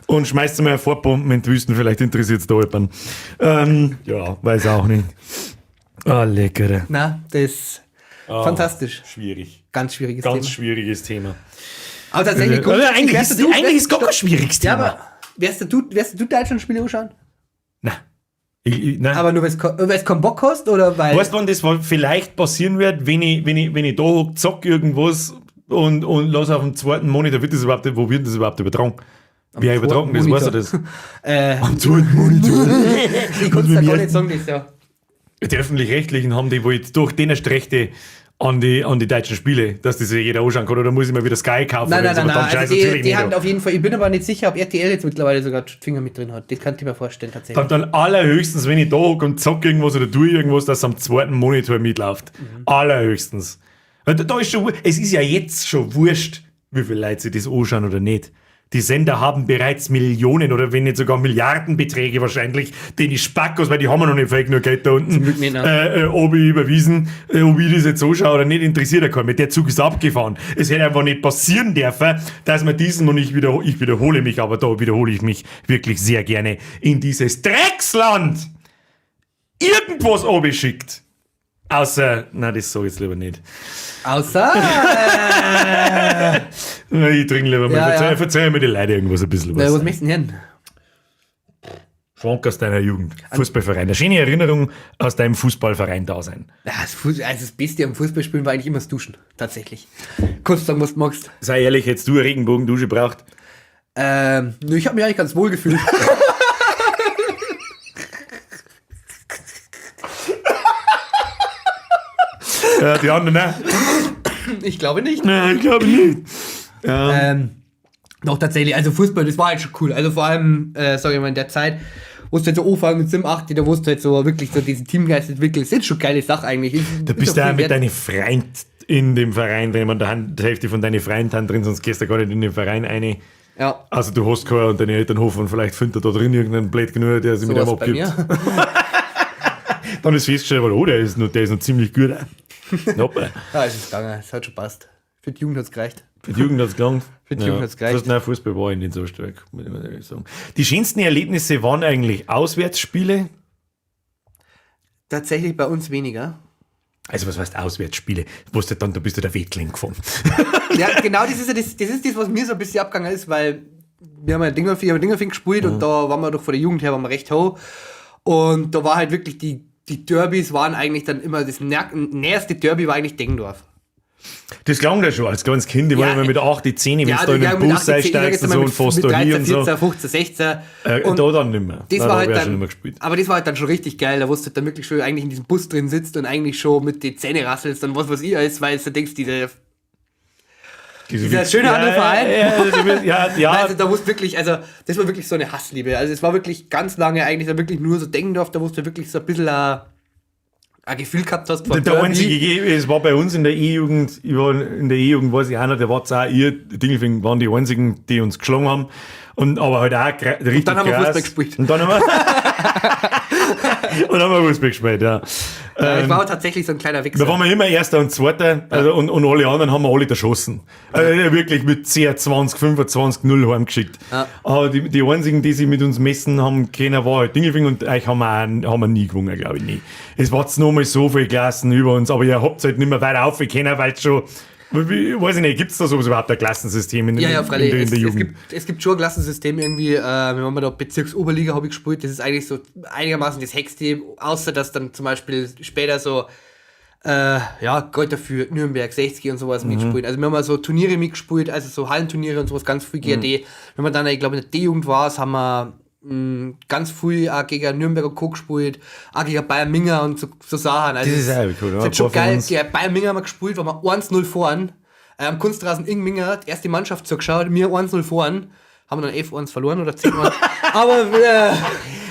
Und schmeißt mal Vorbomben in die Wüsten, vielleicht interessiert's da jemanden. Ja, weiß auch nicht. Ah, lecker. Na, das ist fantastisch. Schwierig. Ganz schwieriges Ganz Thema. schwieriges Thema. Aber tatsächlich, Oder eigentlich wärst ist, du- eigentlich ist gar kein schwieriges Ja, Thema. aber wärst du Deutschland-Spiele anschauen? Nein. Nein. Aber nur, weil es keinen Bock hast oder weil. Weißt du, wann das vielleicht passieren wird, wenn ich da hock, zock irgendwas und lass auf dem zweiten Monitor, wird das überhaupt, wo wird das überhaupt übertragen? Wer übertragen das? Weißt du das? Am zweiten Monitor. Ich konnte es da gar nicht sagen, das ja. Die Öffentlich-Rechtlichen haben die wohl durch den Rechte an die deutschen Spiele, dass das sich jeder anschauen kann. Oder muss ich mir wieder Sky kaufen? Nein, nein, wenn's nein, aber dann nein. scheiße Also die, natürlich die nicht haben da. auf jeden Fall, ich bin aber nicht sicher, ob RTL jetzt mittlerweile sogar Finger mit drin hat. Das kann ich mir vorstellen, tatsächlich. Dann allerhöchstens, wenn ich da hock und zock irgendwas oder tue irgendwas, dass am zweiten Monitor mitläuft. Allerhöchstens. Weil da ist schon, es ist ja jetzt schon wurscht, wie viele Leute sich das anschauen oder nicht. Die Sender haben bereits Millionen oder wenn nicht sogar Milliardenbeträge wahrscheinlich, den die Spackos, weil die haben ja noch nicht viel genug Geld da unten, Glück nicht, ne? ob ich überwiesen, ob ich das jetzt anschaue oder nicht, interessiert ja keinen mehr. Der Zug ist abgefahren. Es hätte einfach nicht passieren dürfen, dass man diesen, und ich wiederhole mich, aber da wiederhole ich mich wirklich sehr gerne, in dieses Drecksland irgendwas schickt. Außer, na, das sag ich jetzt lieber nicht. Außer. Ich trinke lieber mal. Ja, ja. Verzeih mir die Leute irgendwas ein bisschen Na, was. was möchtest du denn hören? Schwank aus deiner Jugend. Fußballverein. Eine schöne Erinnerung aus deinem Fußballverein da sein. Ja, das Beste am Fußballspielen war eigentlich immer das Duschen. Tatsächlich. Kurz sagen, was du magst. Sei ehrlich, hättest du eine Regenbogendusche braucht? Nö, ich habe mich eigentlich ganz wohl gefühlt. Ja, die anderen, ne? Ich glaube nicht. Nein, ich glaube nicht. Doch, tatsächlich, also Fußball, das war halt schon cool. Also vor allem, sag ich mal, in der Zeit, wo du halt so anfangen mit 7, 8, da wo du halt so wirklich so diesen Teamgeist entwickelst. Das ist schon eine geile Sache eigentlich. Ist, Da bist ist du auch auch viel mit wert. deinen Freund in dem Verein drin und da haben die Hälfte von deinen Freunden drin, sonst gehst du gar nicht in den Verein rein. Ja, Also du hast keinen und deine Eltern hoffen, vielleicht findet er da drin irgendeinen Blöd genug, der sich mit ihm sowas bei abgibt. mir. Dann ist festgestellt worden, oh, der ist noch ziemlich gut. Hoppla. Ja, es ist gegangen, es hat schon passt. Für die Jugend hat es gereicht. Für die Jugend hat es gelangt. Für die Jugend hat's gereicht. Nein, Fußball war ich nicht so stark, muss ich mal ehrlich sagen. Die schönsten Erlebnisse waren eigentlich Auswärtsspiele. Tatsächlich bei uns weniger. Also was heißt Auswärtsspiele? Wo du dann, da bist du der Wettling gefahren. Ja, genau, das ist ja das, das ist das, was mir so ein bisschen abgegangen ist, weil wir haben ja Dingolfing gespielt und da waren wir doch von der Jugend her waren wir recht hoch. Und da war halt wirklich die Derbys waren eigentlich dann immer, das näherste Derby war eigentlich Deggendorf. Das klang ja schon als kleines Kind. Ich war Ja, immer mit 8, die 10, wenn Ja, du da in ja, den mit Bus 8, 10, einsteigst und so und fährst mit da hin 13, und so. 14, 15, 16. Und Da dann nicht mehr. das Nein, war da halt hab ich auch dann, schon nicht mehr gespielt. aber das war halt dann schon richtig geil, da wo du halt dann wirklich schon eigentlich in diesem Bus drin sitzt und eigentlich schon mit den Zähne rasselst und was weiß ich alles, weil du denkst, diese, Dieser schöne andere Verein. Ja, ja, ja. Also da wusste wirklich, also das war wirklich so eine Hassliebe. Also es war wirklich ganz lange eigentlich da wirklich nur so Deggendorf, da wusste du wirklich so ein bisschen ein Gefühl gehabt hast von Der Derby. einzige, es war bei uns in der E-Jugend, ich war in der E-Jugend, weiß ich auch noch, der war auch ihr, Dingelfing waren die einzigen, die uns geschlagen haben. Und, aber halt auch richtig dann haben wir krass. Fußball gespielt. Und dann haben wir, und dann haben wir Fußball gespielt, ja. Ja, ich war tatsächlich so ein kleiner Wichser. Da waren wir immer Erster und Zweiter, also, und alle anderen haben wir alle erschossen. Also wirklich mit 10, 20, 25, 0 heimgeschickt. Ja. Aber die einzigen, die sich mit uns messen haben können, war halt Dingelfing und euch haben wir, auch, haben wir nie gewonnen, glaube ich, nie. Es war noch mal so viele Klassen über uns, aber ihr habt halt nicht mehr weiter aufgekommen, weil es schon, weiß ich nicht, gibt es da sowas überhaupt ein Klassensystem in, Ja, ja, freilich. in der Es, Jugend? es gibt schon ein Klassensystem irgendwie. Wir haben da Bezirksoberliga habe ich gespielt. Das ist eigentlich so einigermaßen das Hexte, außer dass dann zum Beispiel später so, ja, Greuther Fürth, Nürnberg, 60 und sowas mitgespielt. Also wir haben mal so Turniere mitgespielt, also so Hallenturniere und sowas, ganz früh GRD. Wenn man dann, ich glaube, in der D-Jugend war, haben wir ganz früh auch gegen Nürnberg und Co. gespielt, auch gegen Bayern Minga und so, so Sachen. Also Das ist auch cool, ja. Das ist schon Ein paar von geil. uns. Gegen Bayern Minga haben wir gespielt, waren wir 1-0 vorn. Am Kunstrasen Ingminga, die erste Mannschaft zugeschaut, mir 1-0 vorn. Haben wir dann 11-1 verloren oder 10-1. Aber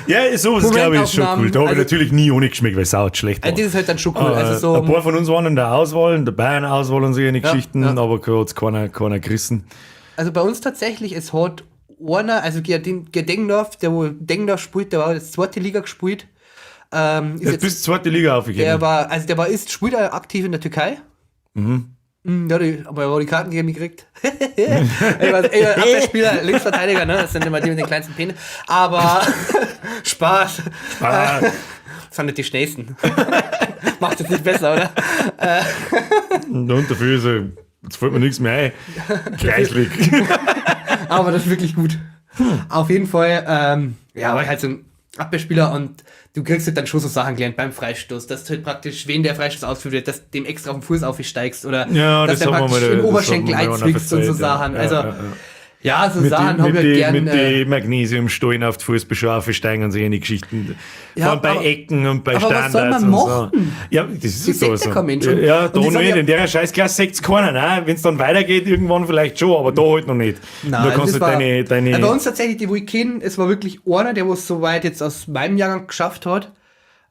Ja, sowas glaube ich ist schon cool. Da habe ich Also- natürlich nie ohne geschmeckt, weil es auch schlecht war. das ist halt dann schon cool. Also so, Ein paar von uns waren in der Auswahl, in der Bayern-Auswahl und solche Geschichten, ja. aber hat es keiner gerissen. Also bei uns tatsächlich, es hat einer, also gegen Deggendorf, der wo Deggendorf spielt, der war jetzt zweite Liga gespielt. Ist Jetzt jetzt, bist du zweite Liga aufgegangen. der war, also der war, ist, spielt er aktiv in der Türkei. Mhm. Ja, aber er hat die Karten gegen mich gekriegt. Ich war Abwehrspieler, Linksverteidiger, ne? Das sind immer die mit den kleinsten Penis. Aber Spaß. Ah, Das sind nicht die schnellsten. Macht es nicht besser, oder? und dafür ist er, jetzt fällt mir nichts mehr ein. Gleichlich. Aber das ist wirklich gut. Auf jeden Fall, ja, war ich halt so ein Abwehrspieler und du kriegst halt dann schon so Sachen gelernt beim Freistoß, dass du halt praktisch, wen der Freistoß ausgeführt wird, dass du dem extra auf den Fuß aufsteigst oder Ja, dass das der hat man praktisch mal- im das hat Oberschenkel man mal einzwickst und so erzählt, ja. Sachen. Ja, Also, ja, ja. ja, so Mit Sachen die, habe mit ich halt die, gern. mit die Magnesiumstollen auf die Fußbeschau steigen und solche Geschichten. Ja, Vor allem bei aber- Ecken und bei aber was Standards soll man und so. machen? Ja, das ist Das so. sagt ja kein Mensch. Und- Ja, und da ich noch sag nicht. ja- In der Scheißklasse sagt keiner. Nein, wenn es dann weitergeht, irgendwann vielleicht schon, aber da halt noch nicht. Nein, da kannst das du war, deine. Ja, bei uns tatsächlich, die wo ich kenne, es war wirklich einer, der was soweit jetzt aus meinem Jahrgang geschafft hat.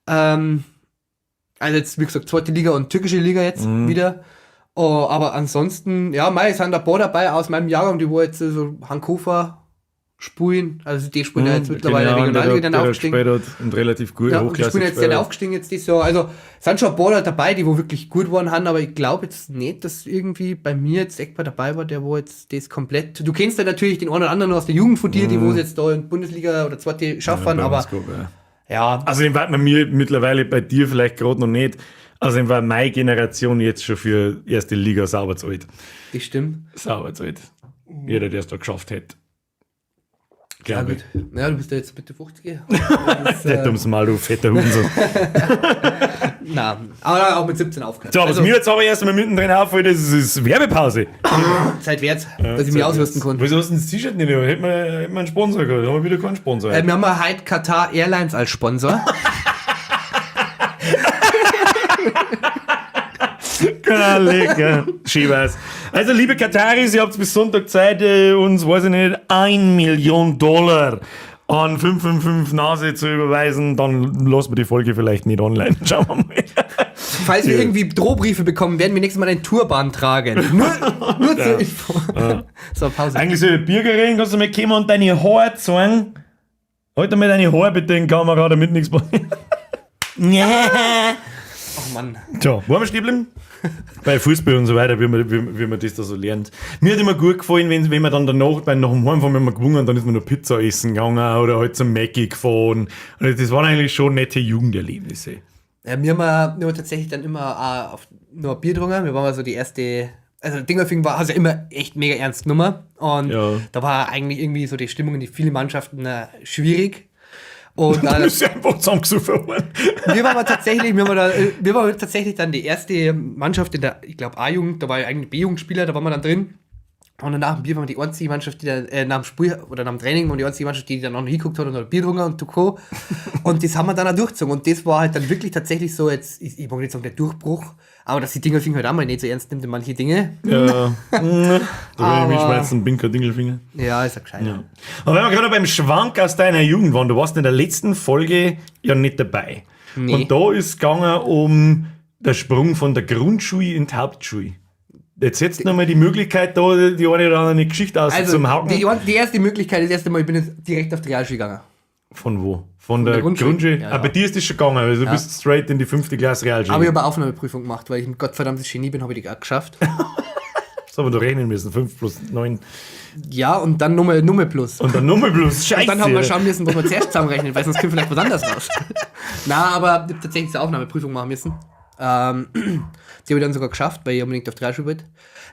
Also jetzt, wie gesagt, zweite Liga und türkische Liga jetzt Mhm. wieder. Oh, aber ansonsten, ja, mei, es sind da ein paar dabei aus meinem Jahrgang, die wo jetzt so Hankofer spielen. Also die spielen ja jetzt mittlerweile Genau, Regionalliga der, dann der aufgestiegen. gespielt hat und relativ gut Ja, und die hochklassig spielen jetzt gespielt dann hat. aufgestiegen jetzt dieses Jahr. Also es sind schon ein paar da dabei, die wo wirklich gut waren haben, aber ich glaube jetzt nicht, dass irgendwie bei mir jetzt Eckbar dabei war, der wo jetzt das komplett. Du kennst ja natürlich den einen oder anderen aus der Jugend von dir, die wo es jetzt da in Bundesliga oder zweite schaffen, Bei aber uns gehabt, ja. ja, Also den war man mir mittlerweile bei dir vielleicht gerade noch nicht. Also war meine Generation jetzt schon für erste Liga sauber zu alt. das stimmt. Sauber zu alt. Jeder, der es da geschafft hätte. Ja, Glaube ich. gut. Ja, du bist ja jetzt Mitte 50. Der dummes Mal, du fetter Hurensohn. Na, aber auch mit 17 aufgehört. So, was also, mir jetzt aber erst mal mittendrin auffällt, ist Werbepause. Zeit wert, dass ich mich ausrüsten konnte. Wieso hast du denn das T-Shirt nicht? Hätten wir einen Sponsor gehabt. Haben wir wieder keinen Sponsor. Wir haben ja heute Qatar Airlines als Sponsor. Genau, lecker. Schön war's. Also, liebe Kataris, ihr habt bis Sonntag Zeit, uns, weiß ich nicht, 1 Million Dollar an 555 Nase zu überweisen. Dann lassen wir die Folge vielleicht nicht online. Schauen wir mal. Falls wir irgendwie Drohbriefe bekommen, werden wir nächstes Mal einen Turban tragen. Nur zur Info. So, Pause. Eigentlich soll ich Bürger reden, kannst du mal kommen und deine Haare zeigen? Halt mal deine Haare bitte in die Kamera, damit nichts passiert. Ja. Oh Mann. Tja, wo haben wir stehen geblieben? Bei Fußball und so weiter, wie man das da so lernt. Mir hat immer gut gefallen, wenn man dann danach, nach dem Heimfahren, wenn man gewonnen hat, dann ist man noch Pizza essen gegangen oder halt zum Mackie gefahren. Und das waren eigentlich schon nette Jugenderlebnisse. Ja, wir haben tatsächlich dann immer nur ein Bier getrunken. Wir waren mal so die erste. Also Dingolfing war also immer echt mega ernst Nummer. Und Ja. da war eigentlich irgendwie so die Stimmung in die vielen Mannschaften schwierig. Und Dann dann, ist sie einfach zusammengesoffen worden. wir waren aber tatsächlich, wir waren tatsächlich dann die erste Mannschaft in der, ich glaube, A-Jugend, da war ich eigentlich B-Jugendspieler, da waren wir dann drin. Und danach dem Bier waren wir die einzige Mannschaft, die dann, nach dem Spiel oder nach dem Training waren die einzige Mannschaft, die dann noch hingeguckt hat und noch Bier getrunken und Co. Und das haben wir dann auch durchgezogen. Und das war halt dann wirklich tatsächlich so, jetzt, ich mag nicht sagen, der Durchbruch, aber dass die Dingelfinger halt auch mal nicht so ernst nimmt in manche Dinge. Ja. Da will ich mich Aber- schmeißen, bin kein Dingelfinger. Ja, ist ja gescheit. Ja. Und wenn wir gerade beim Schwank aus deiner Jugend waren, du warst in der letzten Folge ja nicht dabei. Nee. Und da ist es gegangen um der Sprung von der Grundschule in die Hauptschule. Jetzt hättest du nochmal die Möglichkeit, da die eine oder andere Geschichte aus Also, zum Haken. die erste Möglichkeit, das erste Mal, ich bin jetzt direkt auf die Realschule gegangen. Von wo? Von der der Grundschule. Grundschule? Ja, Ah, bei ja. dir ist das schon gegangen, also du bist straight in die fünfte Klasse Realschule. Aber ich habe eine Aufnahmeprüfung gemacht, weil ich ein gottverdammtes Genie bin, habe ich die auch geschafft. Das haben wir da rechnen müssen. 5 plus 9. Ja, und dann Nummer plus. Und dann Nummer plus. Scheiße. Und dann haben wir schauen müssen, wo wir zuerst zusammenrechnen, weil sonst kommt vielleicht was anderes raus. Na, aber ich hab tatsächlich diese Aufnahmeprüfung machen müssen. Die habe ich dann sogar geschafft, weil ich unbedingt auf die Realschule wollte.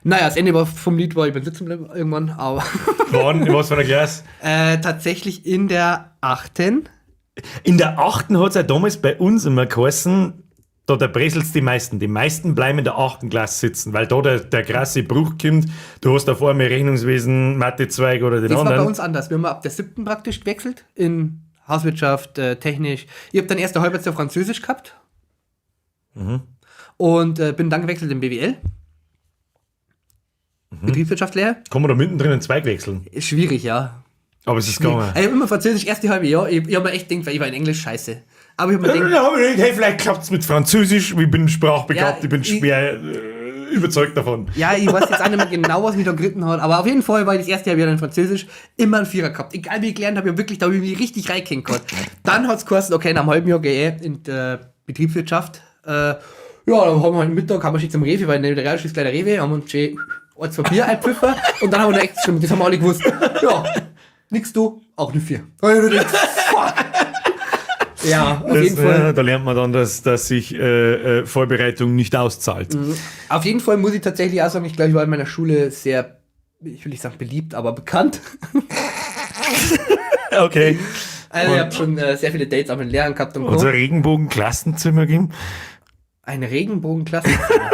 Naja, das Ende war vom Lied war, ich bin sitzen geblieben irgendwann, aber Wann? In was für einer Klasse? tatsächlich in der achten. In der achten hat es ja damals bei uns immer geheißen, da breselt's die meisten. Die meisten bleiben in der achten Klasse sitzen, weil da der krasse Bruch kommt. Du hast da vor mir Rechnungswesen, Mathezweig oder den Das war anderen. bei uns anders. Wir haben ab der siebten praktisch gewechselt in Hauswirtschaft, technisch. Ich habe dann erste Halbjahr Französisch gehabt. Und bin dann gewechselt in BWL. Betriebswirtschaftslehre. Kann man da mittendrin einen Zweig wechseln? Ist schwierig, ja. Aber es ist gegangen. Ich habe immer Französisch erste halbe Jahr. Ich habe mir echt gedacht, weil ich war in Englisch scheiße. Aber ich habe mir Ja, gedacht, dann hab ich gedacht, hey, vielleicht klappt's mit Französisch. Ich bin sprachbegabt, Ja, ich bin schwer überzeugt davon. ja, ich weiß jetzt auch nicht mehr genau, was mich da geritten hat. Aber auf jeden Fall war ich das erste halbe Jahr in Französisch immer einen Vierer gehabt. Egal wie ich gelernt habe, ich hab wirklich, da habe ich mich richtig reingehängt gehabt. Dann hat's geheißen, okay, nach einem halben Jahr gehe ich in die Betriebswirtschaft. Ja, dann haben wir halt Mittag, haben wir schon zum Rewe, weil in der Realschule ist gleich der Rewe, haben wir uns schön ein, zwei Bier eingepfiffen und dann haben wir noch echt schon, das haben wir alle gewusst. Ja, nix du, auch eine Vier. Und ich gedacht, fuck. Ja, auf Das, jeden Fall. ja, da lernt man dann, dass sich Vorbereitung nicht auszahlt. Auf jeden Fall muss ich tatsächlich auch sagen, ich glaube, ich war in meiner Schule sehr, ich will nicht sagen beliebt, aber bekannt. Okay. Also ich habe schon sehr viele Dates auch mit Lehrern gehabt und Unser Co. Regenbogen-Klassenzimmer gegeben. Ein Regenbogenklassenzimmer.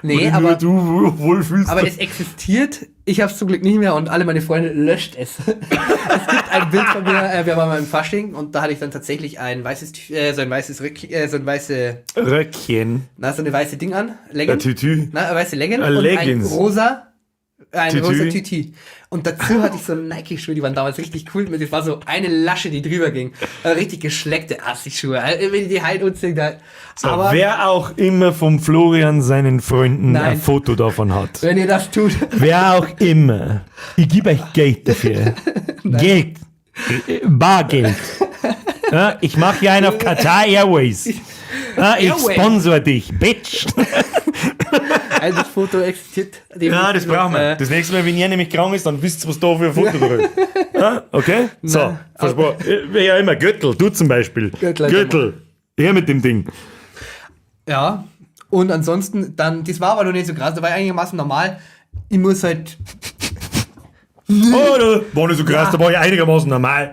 Nee, Wo aber, nur du wohlfühlst. aber es existiert. Ich habe es zum Glück nicht mehr und alle meine Freunde löscht es. Es gibt ein Bild von mir, wir waren mal im Fasching und da hatte ich dann tatsächlich ein weißes, so ein weißes Rück, so ein weiße, Röckchen. na, so eine weiße Ding an, Der Legging. Tütü. Na, eine weiße Legging Ein und Leggings. ein Tütü. rosa Tütü. Und dazu hatte ich so Nike-Schuhe, die waren damals richtig cool. Das war so eine Lasche, die drüber ging. Richtig geschleckte Assi-Schuhe. Wenn ich die halt umziehen, da. So, aber wer auch immer vom Florian seinen Freunden Nein. ein Foto davon hat. wenn ihr das tut, Wer auch immer. Ich gebe euch Geld dafür. Geld. Bargeld. Ja, ich mache hier einen auf Qatar Airways. Ja, ich Airways. sponsor dich, Bitch. also das Foto existiert. Ja, das brauchen wir. Das nächste Mal, wenn ihr nämlich krank ist, dann wisst ihr, was da für ein Foto drin ist. Ja, okay? So, versprochen. Wer ja immer, Göttl, du zum Beispiel. Göttl, Göttl. Her mit dem Ding. Ja. Und ansonsten, dann, das war aber noch nicht so krass, da war ich einigermaßen normal. Ich muss halt, Oh, da war nicht so krass, da war ich einigermaßen normal.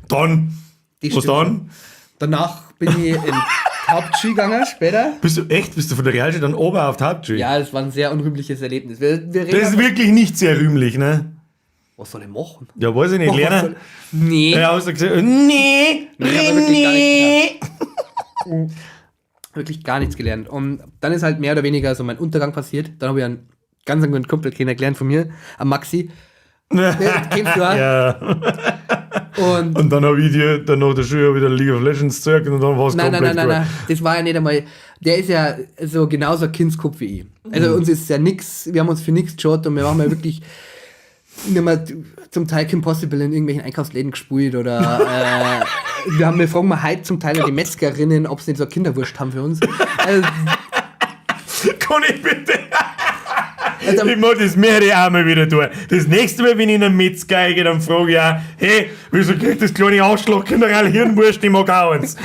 Dann, Die was stimmt dann? Danach bin ich in Hauptschule gegangen, später. Bist du echt, bist du von der Realschule dann oben auf die Hauptschule? Ja, das war ein sehr unrühmliches Erlebnis. Wir reden Das ist wirklich nicht sehr rühmlich, ne? Was soll ich machen? Ja, weiß ich nicht, Was lernen. soll- Nee. Ja, hast du gesagt, nee, Nee, aber wirklich gar nee. Wirklich gar nichts gelernt. Und dann ist halt mehr oder weniger so mein Untergang passiert. Dann habe ich einen ganz guten Kumpel kennengelernt von mir, am Maxi. Den kennst du auch. Ja. Und Und dann habe ich dir dann nach der Schule wieder League of Legends gezeigt und dann war es nein, nein, komplett nein, nein, gut. nein. Das war ja nicht einmal. Der ist ja so genauso ein Kindskopf wie ich. Also uns ist ja nix, wir haben uns für nichts geschaut und wir machen ja wirklich. Wir haben zum Teil Kim Possible in irgendwelchen Einkaufsläden gespielt oder wir fragen mal heute zum Teil die Metzgerinnen, ob sie nicht so eine Kinderwurst haben für uns. Also, Kann ich bitte? Also, Ich mach das mehrere einmal wieder tun. Das nächste Mal, wenn ich in einen Metzger gehe, dann frage ich auch, hey, wieso kriegt das kleine Arschloch General Hirnwurst, ich mag auch eins.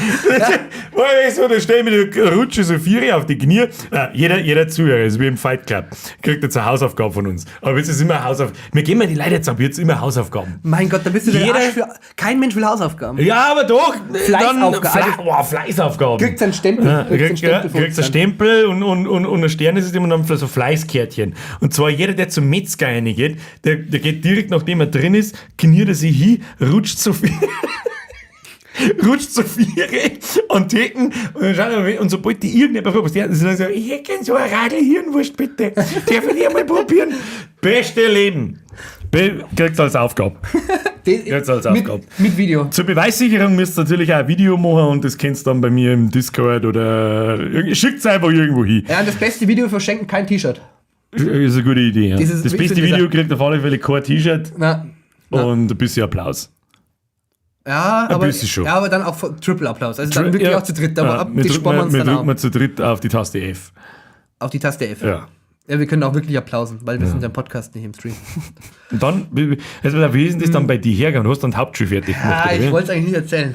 Weil ich so, da steh ich mit der Rutsche so vier auf die Knie. Ah, jeder Zuhörer ist wie im Fight Club, kriegt jetzt eine Hausaufgabe von uns. Aber jetzt ist immer Hausaufgaben. Wir geben ja die Leute jetzt ab, jetzt immer Hausaufgaben. Mein Gott, da bist du der Arsch für. Kein Mensch will Hausaufgaben. Ja, aber doch. Fleißaufgaben. Dann, Fleißaufgaben. Kriegst einen Stempel. Ja, Kriegst einen Stempel von kriegst einen uns dann. Stempel und ein Sternesystem und dann so Fleißkärtchen. Und zwar jeder, der zum Metzger reingeht, der geht direkt, nachdem er drin ist, kniet er sich hin, rutscht so viel. Rutscht so vier an Theken und dann schaut er, und sobald die irgendjemand fragt, was die hatten, sie sagen so, ich hätte gern so eine Radl Hirnwurst, bitte. Darf ich die einmal probieren? Beste Leben. Kriegst als Aufgabe. Jetzt als Aufgabe. Mit Video. Zur Beweissicherung müsst ihr natürlich auch ein Video machen und das kennst du dann bei mir im Discord oder schickt's einfach irgendwo hin. Ja, und das beste Video verschenken kein T-Shirt. Ist eine gute Idee. Ja. Das Das, ist- beste Video kriegt auf alle Fälle kein T-Shirt Na. und ein bisschen Applaus. Ja, aber, bisschen schon. ja, aber dann auch Triple Applaus. Also dann wirklich Ja. auch zu dritt. Aber Ja, ab, wir die drücken spannen uns wir dann drücken auch. mal zu dritt auf die Taste F. Auf die Taste F. Ja. Ja, wir können auch wirklich applausen, weil wir sind ja im Podcast, nicht im Stream. Und dann, also wie ist denn das dann bei dir hergegangen? Du hast dann die Hauptschule fertig gemacht, Ah, oder ich wie? wollte es eigentlich nicht erzählen.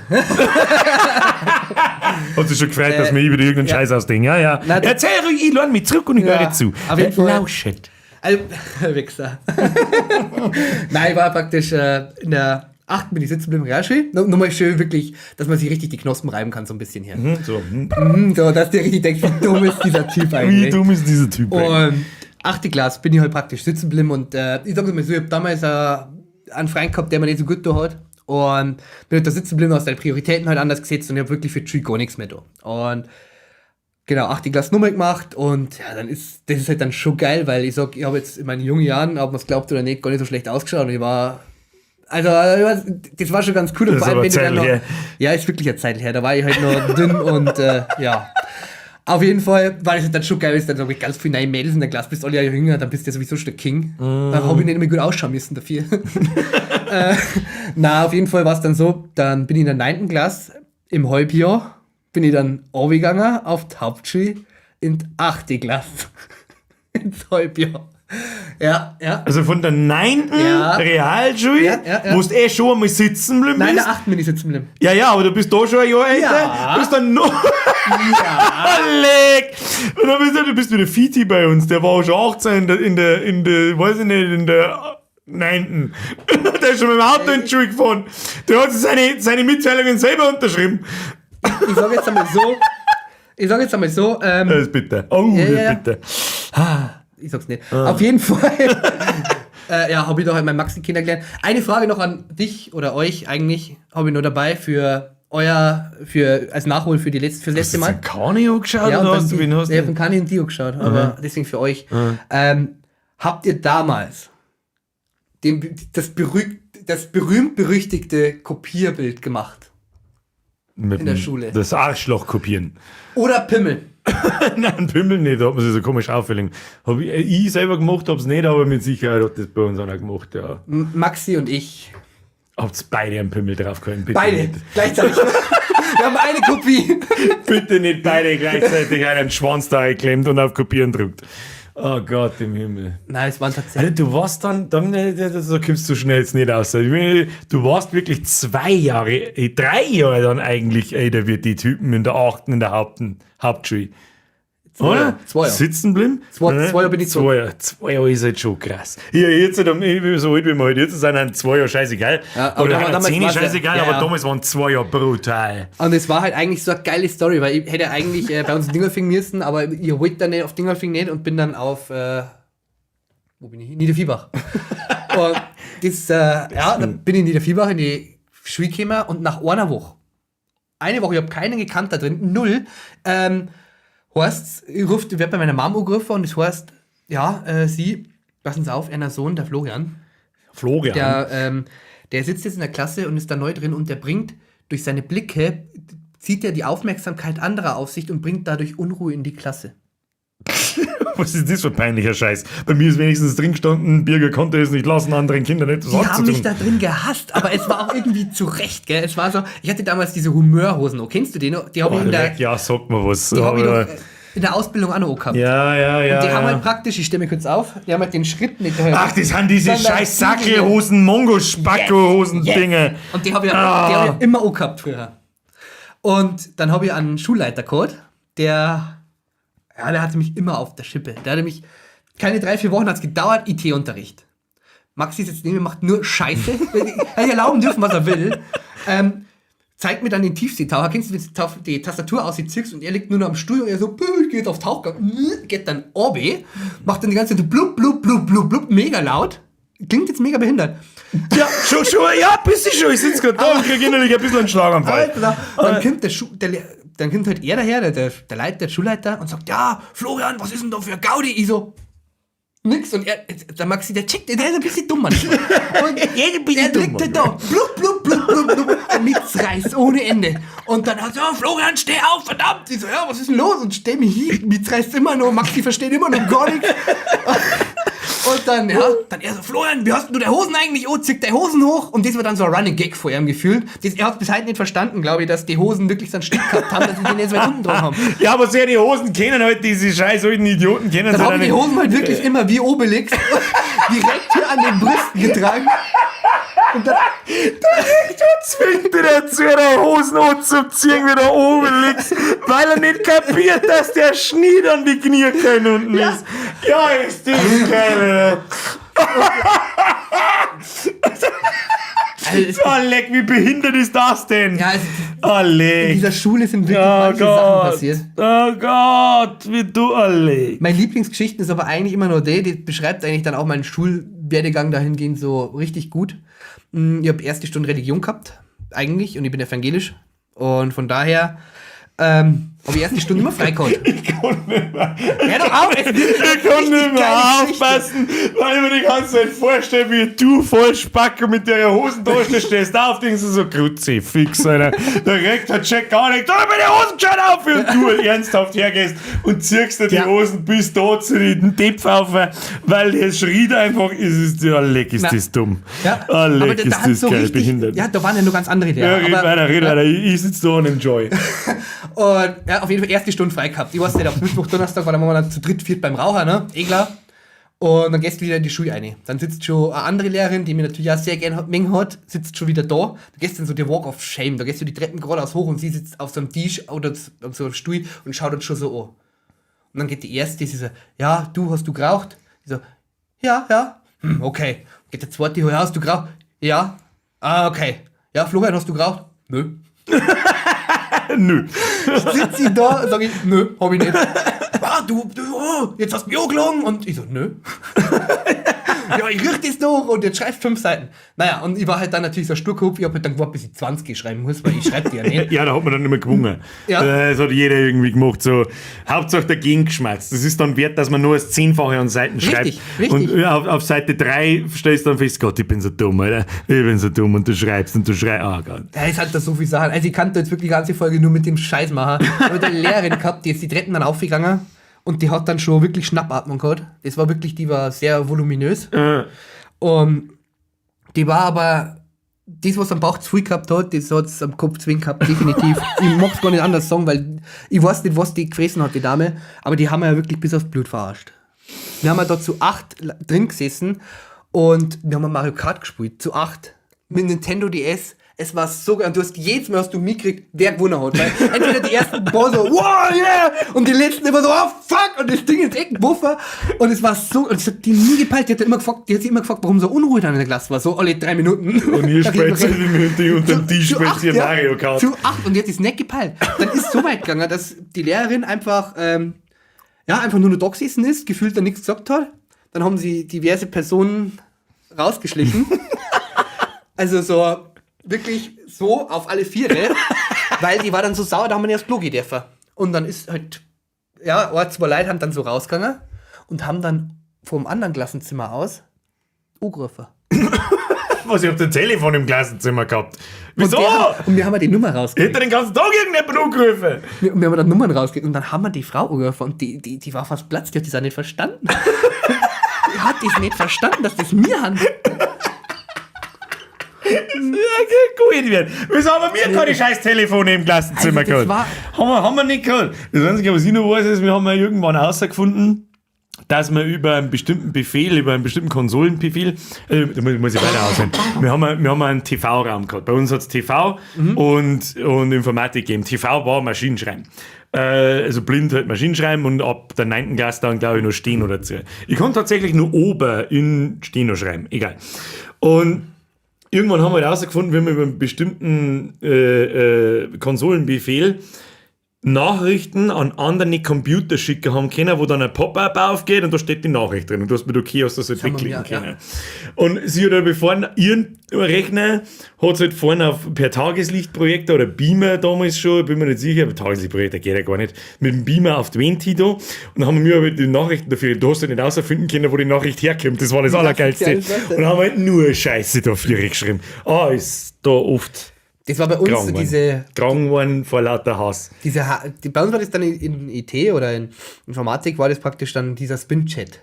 Hat sich schon gefreut, dass mir wieder irgendeinen ja. Scheiß ausdenken. Ja, ja. Na, Erzähl ruhig, ich lerne mich zurück und ich Ja, höre zu. auf jeden Fall. Lauschet. Also, Wichser. Nein, ich war praktisch in der 8. bin ich sitzen geblieben, Realschule. Nur mal schön wirklich, dass man sich richtig die Knospen reiben kann, so ein bisschen hier. So. So, dass du richtig denkst, wie dumm ist dieser Typ Wie eigentlich. dumm ist dieser Typ eigentlich? Und 8. Klasse bin ich halt praktisch sitzen geblieben und ich sag's mal so, ich hab damals einen Freund gehabt, der mir nicht so gut da hat. Und bin halt da sitzen geblieben, hast deine Prioritäten halt anders gesetzt und ich hab wirklich für die Schule gar nichts mehr da. Und genau, 8. Klasse Nummer gemacht und ja, dann ist, das ist halt dann schon geil, weil ich sag, ich habe jetzt in meinen jungen Jahren, ob man es glaubt oder nicht, gar nicht so schlecht ausgeschaut und ich war, also, das war schon ganz cool. Und Das ist vor allem, aber wenn du dann Zeit noch, her. ja, ist wirklich eine Zeit her, da war ich halt noch dünn und ja. Auf jeden Fall war das halt dann schon geil, weil dann so mit ganz vielen neuen Mädels in der Klasse bist, alle Jahre jünger, dann bist du ja sowieso schon der King. Da habe ich nicht mehr gut ausschauen müssen dafür. Na, auf jeden Fall war es dann so, dann bin ich in der 9. Klasse im Halbjahr, bin ich dann runtergegangen auf die Hauptschule in die 8. Klasse. Ins Halbjahr. Ja, ja. Also von der 9. Ja. Realschule, Ja, ja, ja. wo du eh schon einmal sitzen geblieben Nein, in bist. der 8. bin ich sitzen geblieben. Ja, ja, aber du bist da schon ein Jahr älter. Ja. Bist dann noch. Ja. Leck! Und dann bist du bist wieder Fiti bei uns. Der war auch schon 18 in der, weiß ich nicht, in der 9. Der ist schon mit dem Auto in die Schule gefahren. Der hat seine Mitteilungen selber unterschrieben. Ich sag jetzt einmal so, ich sag jetzt einmal so, Das ist bitter. Oh, Ja, das ja, ja. ist bitter. Ich sag's nicht. Auf jeden Fall. Ja, habe ich doch halt meinen Maxi kennengelernt. Eine Frage noch an dich oder euch eigentlich, habe ich nur dabei für euer, für, als Nachhol für die letzte, fürs letzte Hast du Mal. Kani angeschaut Ja, und oder dann hast du die, wen hast ja, ich du? hab von Kani und Dio geschaut, aber deswegen für euch. Habt ihr damals das berühmt-berüchtigte Kopierbild gemacht? Mit in der dem- Schule. Das Arschloch kopieren. Oder Pimmel? Nein, Pimmel nicht, da hat man sich so komisch auffällig. Hab ich selber gemacht, hab's nicht, aber mit Sicherheit hat das bei uns einer gemacht, ja. Maxi und ich. Habt's beide einen Pimmel draufgehalten, bitte Beide. nicht. Gleichzeitig. Wir haben eine Kopie. Bitte nicht beide gleichzeitig einen Schwanz da geklemmt und auf Kopieren drückt. Oh Gott im Himmel. Nein, es waren tatsächlich. Alter, du warst dann, da kommst du schnell jetzt nicht raus. Ich meine, du warst wirklich 2 Jahre, 3 Jahre dann eigentlich älter wie die Typen in der 8., in der Hauptschule. Oder? 2 Jahre. Sitzen bleiben? Zwei Jahre bin ich 2 Jahre. 2 Jahre ist halt schon krass. Ja, jetzt, ich bin so alt wie wir halt jetzt sind, sind 2 Jahre scheißegal. Ja, aber Oder damals 10 war's ja- scheißegal, ja, aber ja. damals waren 2 Jahre brutal. Und es war halt eigentlich so eine geile Story, weil ich hätte eigentlich bei uns in Dingolfing müssen, aber ich wollte dann nicht auf Dingolfing nicht und bin dann auf, wo bin ich? Niederviehbach. Und das, ja, dann bin ich in Niederviehbach in die Schule gekommen und nach einer Woche, eine Woche, ich habe keinen gekannt da drin, 0, heißt, ich ruft, ich werd bei meiner Mom angerufen und es heißt, ja, sie, passen Sie auf, einer Sohn, der Florian, Florian. der sitzt jetzt in der Klasse und ist da neu drin und der bringt durch seine Blicke, zieht er die Aufmerksamkeit anderer auf sich und bringt dadurch Unruhe in die Klasse. Was ist das für ein peinlicher Scheiß? Bei mir ist wenigstens drin gestanden, Birger konnte es nicht lassen, anderen Kindern etwas Die haben mich anzutun. da drin gehasst, aber es war auch irgendwie zu Recht, gell? Es war so, ich hatte damals diese Humörhosen, oh, kennst du die noch? Die habe ich Oh, in der, leck, ja, sag mal was. die hab ich Aber- noch, in der Ausbildung auch noch gehabt. Ja, ja, ja. Die haben ja. halt praktisch, ich stelle mich kurz auf, die haben halt den Schritt nicht. Ach, das sind diese Sondern scheiß Sackelhosen, Mongo-Spacko-Hosen-Dinge. Und die habe ich, Ah. die hab ich immer auch gehabt früher. Und dann habe ich einen Schulleiter gehabt, der, ja, der hatte mich immer auf der Schippe. Der hatte mich, keine 3, 4 Wochen hat es gedauert, IT-Unterricht. Maxi sitzt neben mir, macht nur Scheiße. Er hat erlauben dürfen, was er will. Zeigt mir dann den Tiefseetaucher. Kennst du, wenn du die Tastatur aussieht, zirkst und er liegt nur noch am Stuhl und er so, "Puh, ich geh jetzt auf Tauchgang." Geht dann Orbe, macht dann die ganze Zeit so blub, blub, blub, blub, blub, mega laut. Klingt jetzt mega behindert. Ja, schon, schon, ja, bist du schon. Ich sitze gerade da und krieg innerlich ein bisschen einen Schlaganfall. Alter, dann kommt dann kommt halt er daher, der Leiter, der Schulleiter, und sagt, ja, Florian, was ist denn da für Gaudi? Ich so, nix. Und er, der Maxi, der checkt, der ist ein bisschen dumm manchmal. Und er liegt halt da, blub, blub, blub, blub, blub, und mitreißt ohne Ende. Und dann hat er, ja, Florian, steh auf, verdammt. Ich so, ja, was ist denn los? Und steh mich hin, mitreißt immer noch, Maxi versteht immer noch gar nichts. Und dann, ja, dann er so, Florian, wie hast denn du deine Hosen eigentlich? Oh, zieh deine Hosen hoch. Und das war dann so ein Running Gag vor ihm gefühlt. Das, er hat bis heute nicht verstanden, glaube ich, dass die Hosen wirklich so einen Schnitt gehabt haben, dass sie den jetzt weit unten dran haben. Ja, aber sehr die Hosen kennen halt diese scheiß alten Idioten, kennen Dann sie haben dann die Hosen halt wirklich immer wie Obelix direkt hier an den Brüsten getragen. Und dann, Der zwingt dir dazu, die Hosen anzuziehen, wie der Obelix, weil er nicht kapiert, dass der Schnitt an die Knie kein unten ist. Ja, ist das geil, Alter. also es, Oh, leck, wie behindert ist das denn? ja, es, Oh, in leck. dieser Schule sind wirklich Oh manche Sachen Gott. passiert. Oh Gott, wie du, oh, leck. Meine Lieblingsgeschichten ist aber eigentlich immer nur die, die beschreibt eigentlich dann auch meinen Schulwerdegang dahingehend so richtig gut. Ich habe erste Stunde Religion gehabt, eigentlich, und ich bin evangelisch. Und von daher habe ich erste Stunde immer frei gehabt. Ich kann nicht mehr. Hör doch auf! Es wird Ich kann nicht mehr geile Geschichte. aufpassen, weil ich mir die ganze Zeit vorstelle, wie du voll Spacko mit der Hosentasche stehst auf, denkst du so, Kruzifix, Alter. Der Rektor checkt gar nicht, da meine Hosen gescheit auf, und du ernsthaft hergehst und ziehst dir die Ja. Hosen bis da zu den Tepf auf, weil der schreit einfach, ist es, ja, leck, ist Na. das dumm. Ja, Ah, leck, aber da, ist da hat das so geil, richtig, behindert. ja, da waren ja nur ganz andere Ja, Lehrer. red aber- weiter, red weiter, ich sitze da und enjoy. Und ja, auf jeden Fall erste Stunde frei gehabt. Ich weiß nicht, auf Mittwoch, Donnerstag war dann wir dann zu dritt, viert beim Raucher, ne? Eh klar. Und dann gehst du wieder in die Schule rein. Dann sitzt schon eine andere Lehrerin, die mir natürlich auch sehr gern mengen hat, sitzt schon wieder da. Da gehst du in so die Walk of Shame. Da gehst du die Treppen geradeaus hoch und sie sitzt auf so einem Tisch oder auf so einem Stuhl und schaut uns schon so an. Und dann geht die erste, sie so, ja, du, hast du geraucht? Ich so, ja, ja. Hm, okay. Geht der zweite, ja, hast du geraucht? Ja. Ah, okay. Ja, Florian, hast du geraucht? Nö. Nö. Sitzt sie da, sag ich, nö, hab ich nicht. Ah, du, oh, jetzt hast du mich angelogen. Und ich so, nö. Ja, ich riech das doch. Und jetzt schreibst 5 Seiten. Naja, und ich war halt dann natürlich so Sturkopf, ich hab halt dann gewartet, bis ich 20 schreiben muss, weil ich schreib die ja nicht. Ja, da hat man dann immer gewungen. Ja. Das hat jeder irgendwie gemacht. So, Hauptsache dagegen geschmerzt. Das ist dann wert, dass man nur das Zehnfache an Seiten schreibt. Richtig, richtig. Und auf Seite 3 stellst du dann fest, Gott, ich bin so dumm, Alter. Ich bin so dumm. Und du schreibst und du schreibst. Oh Gott. Da ist halt da so viel Sachen. Also ich kannte jetzt wirklich die ganze Folge nur mit dem Scheiß machen. Ich hab eine Lehrerin gehabt, die ist die Treppen dann aufgegangen und die hat dann schon wirklich Schnappatmung gehabt. Das war wirklich, die war sehr voluminös. Und die war aber, das, was am Bauch zu viel gehabt hat, das hat es am Kopf zu wenig gehabt, definitiv. Ich mag's gar nicht anders sagen, weil ich weiß nicht, was die gefressen hat, die Dame, aber die haben wir ja wirklich bis aufs Blut verarscht. Wir haben ja da zu 8 drin gesessen und wir haben Mario Kart gespielt, zu 8. Mit Nintendo DS. Es war so geil. Und du hast jedes Mal hast du mitgekriegt, wer gewonnen hat. Weil entweder die ersten paar so, wow, yeah! Und die letzten immer so, oh fuck! Und das Ding ist echt Wuffer. Und es war so, und es hat die nie gepeilt. Die hat immer gefragt, die hat sich immer gefragt, warum so Unruhe dann in der Klasse war. So alle 3 Minuten. Und ihr spielt Reden- unter dem Tisch zu spielt acht, ihr ja. Mario Kart. Zu 8 und die hat es nicht gepeilt. Dann ist es so weit gegangen, dass die Lehrerin einfach, ja, einfach nur noch da gesessen ist, gefühlt dann nichts gesagt hat. Dann haben sie diverse Personen rausgeschlichen. Also so wirklich so auf alle Viere, weil die war dann so sauer, da haben wir nicht aufs Klo gehen dürfen. Und dann ist halt, ja, ein, zwei Leute haben dann so rausgegangen und haben dann vom anderen Klassenzimmer aus angerufen. Was, ich hab dein Telefon im Klassenzimmer gehabt. Wieso? Und wir haben ja die Nummer rausgekriegt. Ich hätte den ganzen Tag irgendjemand angerufen. Wir haben dann Nummern rausgekriegt und dann haben wir die Frau angerufen und die war fast platzt, die hat das auch nicht verstanden. Die hat das nicht verstanden, dass das mir handelt. Gut werden. Wieso haben wir keine scheiß Telefone im Klassenzimmer Also, das gehabt? war- Haben wir nicht gehabt. Das Einzige, was ich noch weiß, ist, wir haben ja irgendwann herausgefunden, dass wir über einen bestimmten Befehl, über einen bestimmten Konsolenbefehl, da muss ich weiter ausholen. Wir haben einen TV-Raum gehabt. Bei uns hat es TV und Informatik gegeben. TV war Maschinenschreiben. Also blind halt Maschinenschreiben und ab der 9. Klasse dann, glaube ich, noch Steno dazu. Ich konnte tatsächlich nur ober in Steno schreiben. Egal. Und irgendwann haben wir halt herausgefunden, wenn wir über einen bestimmten Konsolenbefehl Nachrichten an andere Computer schicken haben können, wo dann ein Pop-up aufgeht und da steht die Nachricht drin und du hast mit OK hast das halt haben wir, wegklicken ja, können. Und sie hat halt vorne ihren Rechner hat halt vorne auf, per Tageslichtprojektor oder Beamer damals schon, bin mir nicht sicher, aber Tageslichtprojektor geht ja gar nicht, mit dem Beamer auf die Wand hin da und dann haben wir halt die Nachrichten dafür, du hast halt nicht rausfinden können, wo die Nachricht herkommt, das war das Allergeilste. Ja, das war's. Und dann haben wir halt nur Scheiße dafür geschrieben. Ah, ist da oft Das war bei uns krank so geworden. diese, Krank geworden vor lauter Hass. diese, bei uns war das dann in IT oder in Informatik war das praktisch dann dieser Spin-Chat.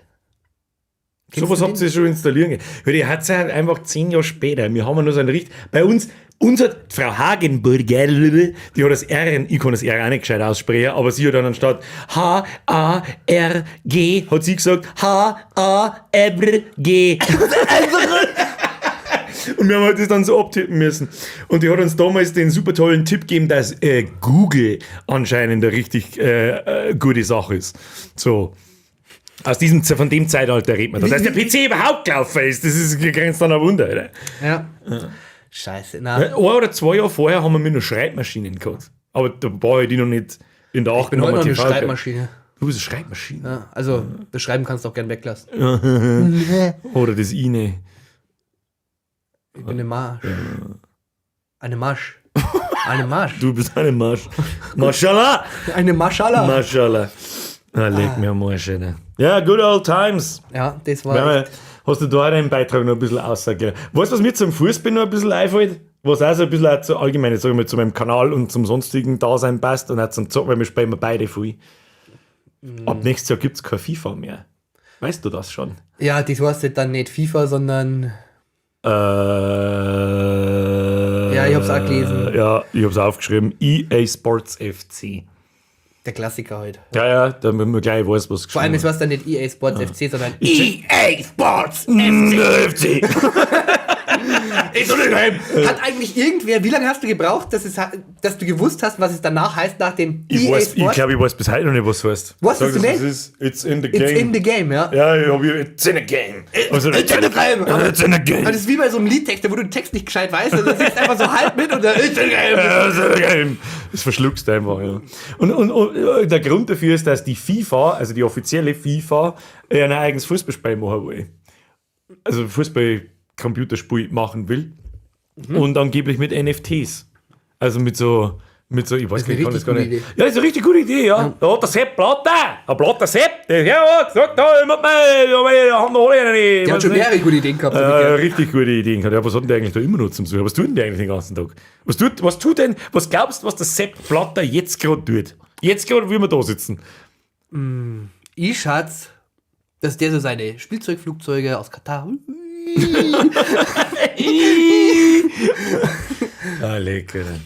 Kennst Sowas du habt den? ihr schon installieren können. Weil die hat's ja halt einfach 10 Jahre später. Wir haben ja nur so einen Richt. Bei uns, unser Frau Hagenburger, die hat das R, ich kann das R auch nicht gescheit aussprechen, aber sie hat dann anstatt H, A, R, G, hat sie gesagt H, A, R, G. Und wir haben halt das dann so abtippen müssen. Und die hat uns damals den super tollen Tipp gegeben, dass Google anscheinend eine richtig gute Sache ist. So. Von dem Zeitalter redet man da. Dass der PC überhaupt gelaufen ist, das ist grenzt an ein Wunder, oder? Ja. Scheiße, na. 1 oder 2 Jahre vorher haben wir mit noch Schreibmaschinen gehabt. Aber da war ich die noch nicht in der Ich achten bin heute haben noch wir eine TV gehabt. Schreibmaschine. Du bist eine Schreibmaschine. Ja, also, das Schreiben kannst du auch gern weglassen. Oder das Ine. Ich bin eine Marsch. Eine Marsch. Eine Marsch. Du bist eine Marsch. Mashallah! Eine Maschallah. Mashallah. Na, leg mir am Arsch, Alter. Ja, good old times. Ja, das war. Wenn wir, hast du da deinen Beitrag noch ein bisschen aussageklärt? Weißt du, was mir zum Fußball noch ein bisschen einfällt? Was auch so ein bisschen auch zu, allgemein, jetzt sag ich mal, zu meinem Kanal und zum sonstigen Dasein passt und auch zum Zocken, weil wir spielen beide viel. Ab nächstes Jahr gibt es kein FIFA mehr. Weißt du das schon? Ja, das heißt halt dann nicht FIFA, sondern. Ja, ich hab's auch gelesen. Ja, ich hab's aufgeschrieben. EA Sports FC. Der Klassiker halt. Ja, damit man gleich weiß, was Vor allem, geschrieben es war dann nicht EA Sports FC, sondern EA Sports FC. Ist Hat eigentlich irgendwer, wie lange hast du gebraucht, dass du gewusst hast, was es danach heißt, nach dem Ich EA weiß, ich Sports? glaube, ich weiß bis heute noch nicht, was es heißt. Wusstest Sag du das, nicht? was es ist. It's in the game. It's in the game, ja. Ja, ich hab It's in the game. Also, It's in the game. It's in the game. Aber das ist wie bei so einem Liedtext, wo du den Text nicht gescheit weißt, und du singst einfach so halb mit und dann It's in the game. It's in the game. Das verschluckst du einfach, ja. Und der Grund dafür ist, dass die FIFA, also die offizielle FIFA, ein eigenes Fußballspiel machen will. Also Fußball-Computerspiel machen will. Und angeblich mit NFTs. Also mit so, ich weiß ist eine nicht, ich kann das richtig gar gute nicht. Idee. Ja, das ist eine richtig gute Idee, ja. Da hat der Sepp Blatter, ein Blatter Sepp, der ja, gesagt, da, immer mal, da haben wir alle eine. Der hat schon mehrere gute Ideen gehabt. Äh, richtig gute Ideen gehabt. Ja, was hat denn der eigentlich da immer noch zum Suchen? Was tut denn der eigentlich den ganzen Tag? Was glaubst du, was der Sepp Blatter jetzt gerade tut? Jetzt gerade, wie wir da sitzen. Ich schatz, dass der so seine Spielzeugflugzeuge aus Katar. Ah, leck, Alter.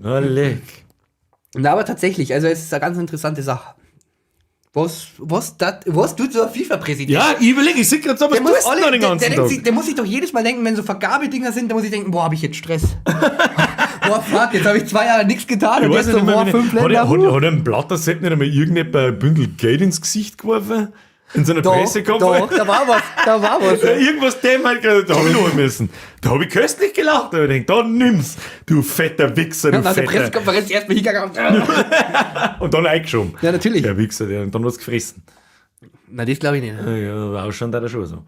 Ah, leck. Na, aber tatsächlich, also es ist eine ganz interessante Sache. Was tut so ein FIFA-Präsident? Ja, ich überlege, ich sitze gerade so, was Der muss, tust du alle, denn da den der, ganzen der, denkt Tag? sich, der muss sich doch jedes Mal denken, wenn so Vergabedinger sind, da muss ich denken, boah, habe ich jetzt Stress. Boah, fuck, jetzt habe ich 2 Jahre nichts getan Ich und weiß jetzt nicht so, mehr, boah, wenn fünf ich, hat, Länder. hat ein Blatter Sepp nicht einmal irgendjemand ein Bündel Geld ins Gesicht geworfen? In so einer Doch, Pressekonferenz? doch, da war was, da war was. Ja, irgendwas dem halt gerade, da hab ich lachen müssen. Da hab ich köstlich gelacht. Da hab ich gedacht, da nimm's, du fetter Wichser, du Nach der fetter. Pressekonferenz erstmal hingegangen. Und dann eingeschoben. Ja, natürlich. Der Wichser, der, und dann was gefressen. Na, das glaube ich nicht. Ja, ausschauen da schon so.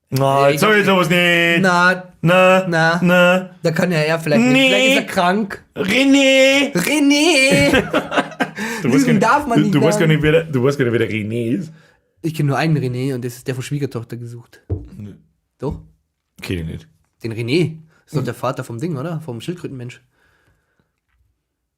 Na, Ja, jetzt sag ich sowas nicht. Na, Na, Na. na. da kann ja er vielleicht nicht. Nee. Vielleicht ist er krank. René! René! Du weißt gar nicht, darf man du, nicht du weißt gar sagen. nicht, wer der, du weißt gar nicht, wer der René ist. Ich kenne nur einen René und das ist der von Schwiegertochter gesucht. Doch? Kenn ich nicht. Den René. Das ist doch der Vater vom Ding, oder? Vom Schildkrötenmensch.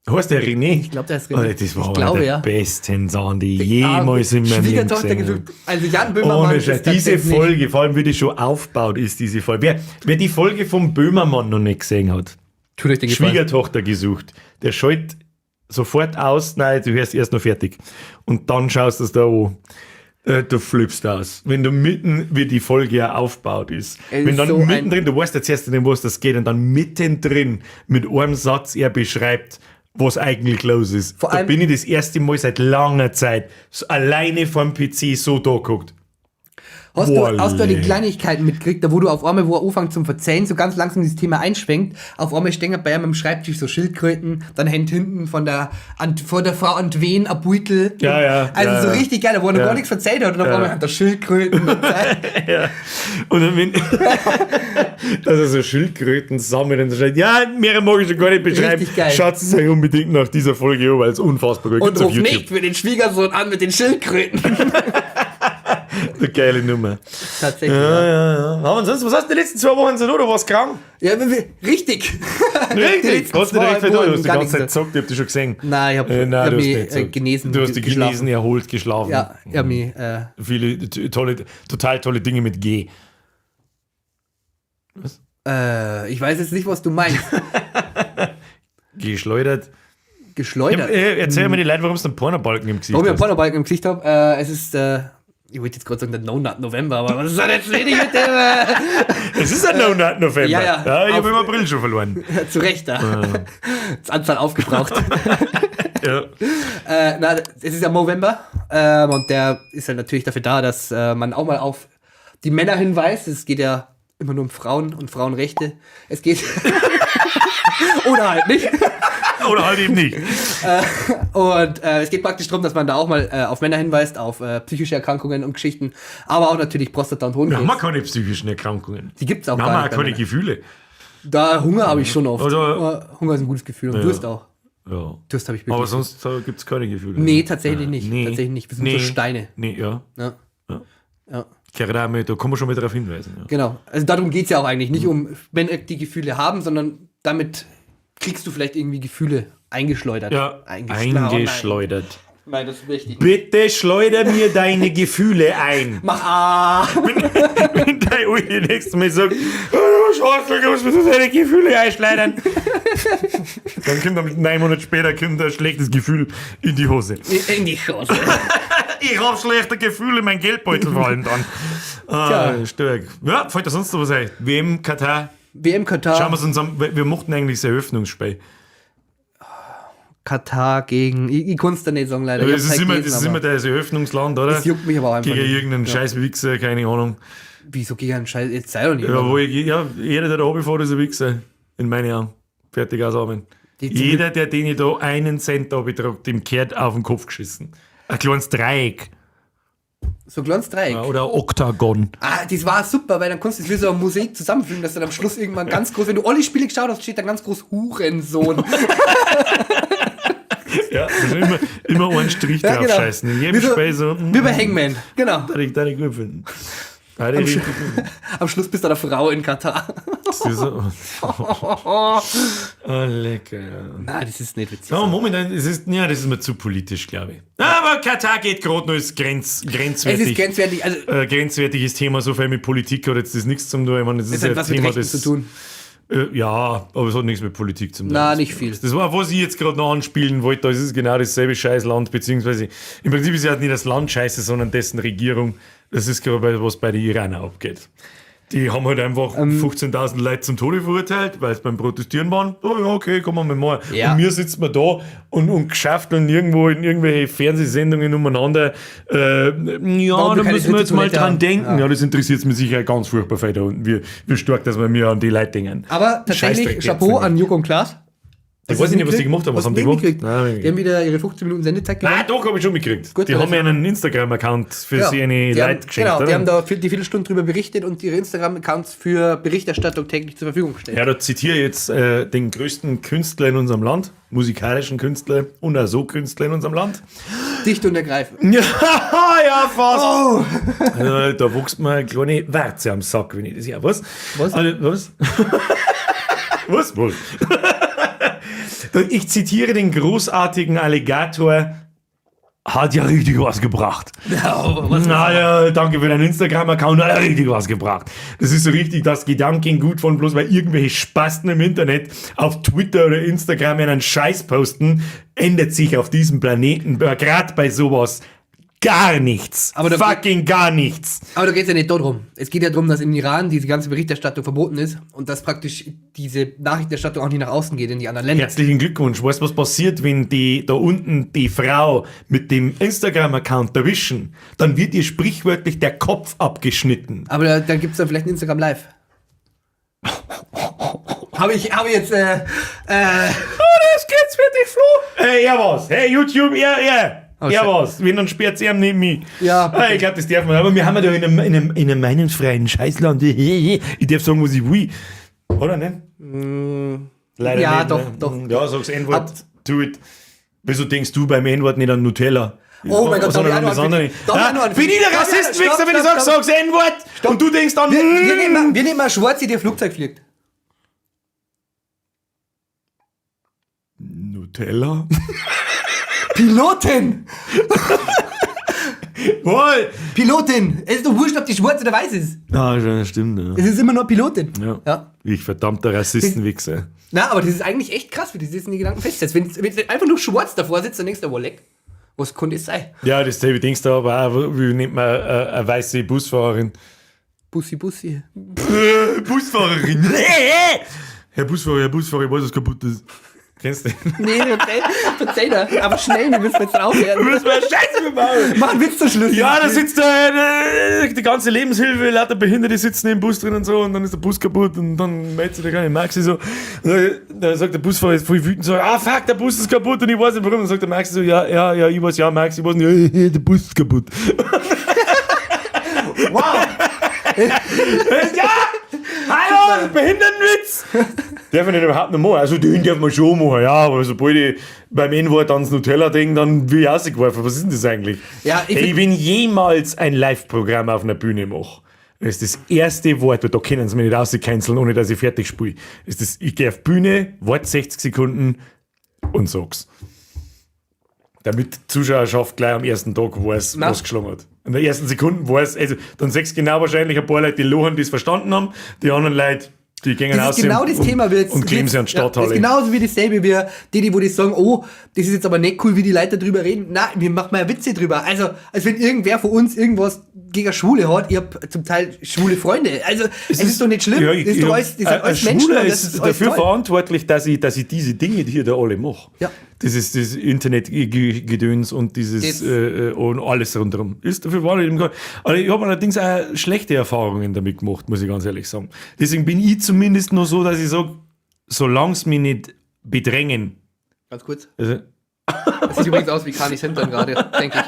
Heißt der René? Ich glaube, der ist René. Alter, das war Ich einer glaube, der ja. besten Sachen, die ich jemals in meinem Leben Schwiegertochter gesehen habe. gesucht. Also Jan Böhmermann Ohne Scheiß, ist diese tatsächlich- Folge, vor allem wie die schon aufbaut ist, diese Folge. Wer die Folge vom Böhmermann noch nicht gesehen hat, Tut euch den Gefallen. Schwiegertochter gesucht, der schaltet sofort aus, nein, du hörst erst noch fertig. Und dann schaust du es da an. Du flippst aus. Wenn du mitten, wie die Folge ja aufbaut ist. Es Wenn ist dann so ein- mittendrin, du weißt jetzt erst nicht, was das geht, und dann mittendrin mit einem Satz er beschreibt, was eigentlich los ist. Vor Da allem- bin ich das erste Mal seit langer Zeit so alleine vorm PC so da guckt. Hast du die Wolle. Kleinigkeiten mitgekriegt, da wo du auf einmal, wo er anfängt zum Verzeihen, so ganz langsam dieses Thema einschwenkt, auf einmal stehen bei ihm am Schreibtisch so Schildkröten, dann hängt hinten von der Frau Antwen ein Beutel. Ja, ja, Also ja, so ja. richtig geil, da wo er noch Ja. gar nichts verzeiht hat und auf einmal hat er Schildkröten. Und Ja. Und dann, wenn, dass er so Schildkröten sammelt und so schreit, ja, mehr mag ich schon gar nicht beschreiben. Richtig geil. Schaut es euch unbedingt nach dieser Folge an, weil es unfassbar gut und Gibt's auf ruf YouTube. nicht für den Schwiegersohn an mit den Schildkröten. Eine geile Nummer. Tatsächlich. Ja, Ja, ja, ja. Aber ansonsten, was hast du die letzten 2 Wochen so, du warst krank? ja richtig. Die Richtig. letzten Hast du direkt zwei wieder, du Wochen hast die gar ganze Zeit nichts. gezockt, ich hab dich schon gesehen. Nein, ich hab, Nein, ich hab du hast mich nicht gezockt. genesen. Du hast dich geschlafen. genesen, erholt, geschlafen. Ja, ich hab mich, Viele tolle, total tolle Dinge mit G. Was? Ich weiß jetzt nicht, was du meinst. Geschleudert. Geschleudert. Ja, erzähl mir die Leute, warum du einen Pornobalken im Gesicht Warum ich einen hast. Pornobalken im Gesicht habe? Es ist, ich wollte jetzt gerade sagen, der No-Nut November, aber was ist das jetzt wenig mit dem? Es ist ein No-Nut November. Ja, ja. Ja, ich habe im April schon verloren. Zu Recht, da. Das Anzahl aufgebraucht. Ja. Na, es ist ja Movember. Und der ist halt natürlich dafür da, dass man auch mal auf die Männer hinweist. Es geht ja immer nur um Frauen und Frauenrechte. Es geht. Oder halt nicht. Oder halt eben nicht. Und es geht praktisch darum, dass man da auch mal auf Männer hinweist, auf psychische Erkrankungen und Geschichten, aber auch natürlich Prostata und Wir haben Hodenkrebs. keine psychischen Erkrankungen. Die gibt's auch Wir gar haben nicht. auch bei keine Männern. Gefühle. Da Hunger habe ich schon oft. Also- Hunger ist ein gutes Gefühl und Durst auch. Ja. Durst habe ich wirklich. Aber sonst gibt es keine Gefühle. Nee, tatsächlich nicht. Nee. Tatsächlich nicht. Wir sind Nee. so Steine. Nee, ja. Ja. Ja. Ja. Gerade da kann man schon mal darauf hinweisen. Ja. Genau. Also darum geht es ja auch eigentlich. Nicht um Männer, die Gefühle haben, sondern damit kriegst du vielleicht irgendwie Gefühle eingeschleudert. Ja, Eingeschleudert. eingeschleudert. Nein, das ist wichtig. Bitte schleuder mir deine Gefühle ein. Mach A. Wenn dein Uli nächstes Mal sagt, oh, du Schwachsel, du musst mir deine Gefühle einschleudern. Dann kommt am 9 Monate später kommt ein schlechtes Gefühl in die Hose. In die Hose. Ich hab schlechte Gefühle, mein Geldbeutel fallen dann. Ah, stark. Ja, fällt da sonst noch was ein? WM Katar. WM Katar. Schauen wir es uns an. Wir mochten eigentlich das Eröffnungsspiel. Katar gegen. Ich kann es da nicht sagen, leider. Ich Es hab's ist halt immer, gelesen, es ist immer aber das Eröffnungsland, oder? Es juckt mich aber auch einfach. Gegen nicht. irgendeinen scheiß Wichser, keine Ahnung. Wieso gegen einen Scheiß? Jetzt sei doch nicht. Ja, wo ich, ja, jeder, der da runterfährt, ist ein Wichser. In meinen Augen. Fertig aus, Amen. Die zum Jeder, der den ich da einen Cent da betragt, dem kehrt auf den Kopf geschissen. Ein kleines Dreieck. So ein kleines Dreieck. Ja, oder ein Oktagon. Ah, das war super, weil dann konntest du es wie so ein Mosaik zusammenfügen, dass dann am Schluss irgendwann ganz groß, wenn du alle Spiele geschaut hast, steht dann ganz groß Hurensohn. Ja, also immer einen Strich Ja, genau. draufscheißen. In jedem Wie so- Spiel so. Wie bei Hangman. Genau. Da ich gut finden. Da ich richtig gut finden. Am Schluss bist du eine Frau in Katar. Das ist so. Oh, lecker. Ja. Nein, das ist nicht witzig. Ja, momentan, es ist, ja, das ist mir zu politisch, glaube ich. Aber Katar geht gerade noch, ist grenzwertig. Es ist grenzwertig. Also, Grenzwertiges Thema, so viel mit Politik hat jetzt das nichts zu tun. Ich meine, das ist es hat ja was mit Thema, Rechten das, zu tun. Ja, aber es hat nichts mit Politik zu tun. Na, nicht viel. Das war, was ich jetzt gerade noch anspielen wollte, das ist genau dasselbe Scheißland, beziehungsweise im Prinzip ist ja nicht das Land scheiße, sondern dessen Regierung. Das ist gerade, was bei den Iranern abgeht. Die haben halt einfach 15.000 Leute zum Tode verurteilt, weil sie beim Protestieren waren. Oh ja, okay, kommen wir mal. Ja. Und mir sitzen wir da und geschafteln irgendwo in irgendwelche Fernsehsendungen umeinander. Ja, Warum wir da keine müssen wir jetzt mal dritte Toilette dran haben. denken. Ja, Ja. das interessiert mich sicher ganz furchtbar viel da unten, wie stark, dass wir mir an die Leute denken. Aber tatsächlich, Scheißdreck Chapeau jetzt an Joko und Klaas. Ich weiß nicht, was die gemacht haben. Was Hast haben du die nicht gemacht? mitgekriegt? Nein, hab ich Die haben wieder ihre 15 Minuten Sendezeit gewonnen. Ah, doch, habe ich schon mitgekriegt. Gut, die haben also- ja einen Instagram-Account für Ja. sie eine Die haben, Leute geschenkt, genau, oder? die haben da die Viertelstunde drüber berichtet und ihre Instagram-Accounts für Berichterstattung täglich zur Verfügung gestellt. Ja, da zitiere ich jetzt den größten Künstler in unserem Land, musikalischen Künstler und auch so Künstler in unserem Land. Dicht und ergreifend. Ja, ja, fast. Oh! Da wuchs mir eine kleine Warze am Sack, wenn ich das ja. Was? Was? Also, was? Was? Was? Ich zitiere den großartigen Alligator, hat ja richtig was gebracht. Ja, was Na ja, danke für deinen Instagram-Account, hat ja richtig was gebracht. Das ist so richtig das Gedankengut von bloß, weil irgendwelche Spasten im Internet auf Twitter oder Instagram einen Scheiß posten, ändert sich auf diesem Planeten, gerade bei sowas, gar nichts. Aber da- Fucking gar nichts. Aber da geht es ja nicht darum. Es geht ja darum, dass im Iran diese ganze Berichterstattung verboten ist und dass praktisch diese Nachrichtenerstattung auch nicht nach außen geht in die anderen Länder. Herzlichen Glückwunsch. Weißt du, was passiert, wenn die da unten die Frau mit dem Instagram-Account erwischen? Dann wird ihr sprichwörtlich der Kopf abgeschnitten. Aber da gibt es dann vielleicht ein Instagram Live. Habe ich, hab ich jetzt, Oh, das geht's für dich, Flo. Hey, er was. Hey, YouTube, er. Oh, er shit. was. Wenn, dann sperrt's ihm neben mich. Ja, Ah, ich glaube, das darf man. Aber wir haben ja da in einem meinungsfreien Scheißland. Ich darf sagen, was ich will. Oder nicht? Leider Ja, nicht. doch, ne? doch. Ja, sag's N-Wort. Do it. Wieso denkst du beim N-Wort nicht an Nutella? Oh mein Gott, da sondern hab an ich das auch noch andere. einen für dich. Da hab ich auch noch einen für Bin ich dich. der Da hab ich auch noch- Rassistenwichser, wenn ich Stopp, sag, stopp, sag's N-Wort? Und du denkst dann, Wir nehmen mal Schwarze, die Flugzeug fliegt. Nutella? Pilotin! Wohl! Pilotin! Es ist doch wurscht, ob die schwarz oder weiß ist. Ah, ja, stimmt. Ja. Es ist immer nur Pilotin. Ja. Ja. Ich verdammter Rassistenwichser. Na, aber das ist eigentlich echt krass, wie das in die Gedanken festsetzt. Wenn einfach nur schwarz davor sitzt, dann denkst du, oh, leck, was könnte es sein? Ja, das selbe denkst du aber auch, wie nennt man eine weiße Busfahrerin? Bussi, Bussi. Busfahrerin! Herr Busfahrer, ich weiß, was kaputt ist. Kennst du den? Nee, verzeih da. Aber schnell, wir müssen jetzt aufhören. Das war Scheiße gebaut! Mach einen Witz zum Schluss. Ja, da sitzt da die ganze Lebenshilfe, lauter Behinderte sitzen im Bus drin und so und dann ist der Bus kaputt und dann meldet sich der kleine Maxi so. Und dann sagt der Busfahrer ist voll wütend so, ah fuck, der Bus ist kaputt und ich weiß nicht warum. Und dann sagt der Maxi so, ja, ich weiß, ja, Maxi, ich weiß nicht, der Bus ist kaputt. Wow. Ja! Hallo, Behindertenwitz! Darf man den überhaupt noch machen? Also den darf man schon machen, ja, aber sobald ich beim N-Wort ans Nutella denke, dann will ich rausgeworfen. Was ist denn das eigentlich? Ja, ich Ey, find- wenn jemals ein Live-Programm auf einer Bühne mache, ist das erste Wort, weil da können sie mich nicht rauscanceln, ohne dass ich fertig spiele, ist das, ich gehe auf die Bühne, warte 60 Sekunden und sag's. Damit die Zuschauerschaft gleich am ersten Tag weiß, Na. was geschlagen hat. In der ersten Sekunde weiß, also dann sechs genau wahrscheinlich ein paar Leute, die lachen, die es verstanden haben, die anderen Leute, die gehen Das raus ist genau und, das Thema, wie jetzt, und kleben sie an die Ja, das Stadthalle. ist genauso wie dasselbe, wie die, wo die sagen, oh, das ist jetzt aber nicht cool, wie die Leute drüber reden. Na, wir machen mal Witze drüber. Also, als wenn irgendwer von uns irgendwas gegen Schwule hat. Ich hab zum Teil schwule Freunde. Also, es ist doch nicht schlimm. Ja, ich, das ist doch alles, das sind ein alles Menschen. Schwuler und das ist ist alles dafür toll. verantwortlich, dass ich diese Dinge hier da alle mache. Ja. Dieses, dieses Internetgedöns und dieses Das- und alles rundherum. Ist dafür verantwortlich. Aber ich habe allerdings auch schlechte Erfahrungen damit gemacht, muss ich ganz ehrlich sagen. Deswegen bin ich zumindest nur so, dass ich sage, solange es mich nicht bedrängen. Ganz kurz. Also, Das sieht übrigens aus wie Kanis Hintern gerade, denke ich.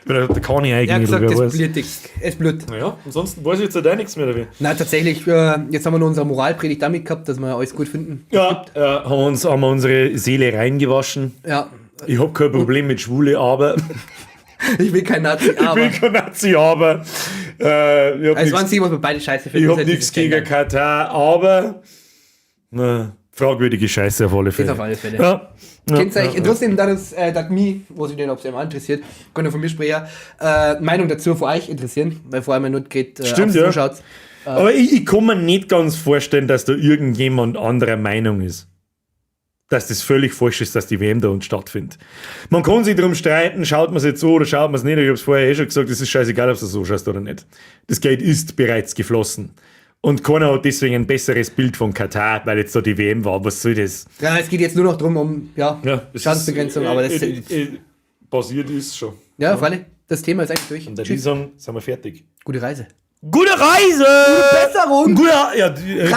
der kann ich Er hat eigentlich, gesagt, wer es weiß. blutet. Es blutet. Naja, ansonsten weiß ich jetzt halt auch nichts mehr dafür. Na, tatsächlich, jetzt haben wir nur unsere Moralpredigt damit gehabt, dass wir alles gut finden. Ja, haben wir unsere Seele reingewaschen. Ja. Ich habe kein Problem mit Schwule, aber. Ich will kein Nazi, Ich aber. bin kein Nazi, aber. Ich habe Also, es waren was wir beide scheiße finden. hab ist halt nichts dieses gegen Gendern. Katar, aber. Na, fragwürdige Scheiße auf alle Fälle. auf alle Fälle. Ja. Ja, Kennt's ja, euch? ja. Trotzdem, dass das mich, weiß ich nicht, ob es jemand interessiert, könnt ihr von mir sprechen, Meinung dazu von euch interessieren, weil vor allem ja nicht geht, Stimmt, ob's ja. zuschaut. Aber ich kann mir nicht ganz vorstellen, dass da irgendjemand anderer Meinung ist. Dass das völlig falsch ist, dass die WM da uns stattfindet. Man kann sich darum streiten, schaut man es jetzt so oder schaut man es nicht. Ich habe es vorher eh schon gesagt, es ist scheißegal, ob du es so schaust oder nicht. Das Geld ist bereits geflossen. Und keiner hat deswegen ein besseres Bild von Katar, weil jetzt da die WM war. Was soll das? Ja, es geht jetzt nur noch drum, um ja, es Schadensbegrenzung, ist, aber das passiert ist schon. ja, freilich, das Thema ist eigentlich durch. Und der Tschüss. sagen, sind wir fertig. Gute Reise. Gute Reise! Gute Besserung! Gute, ja, Daniel,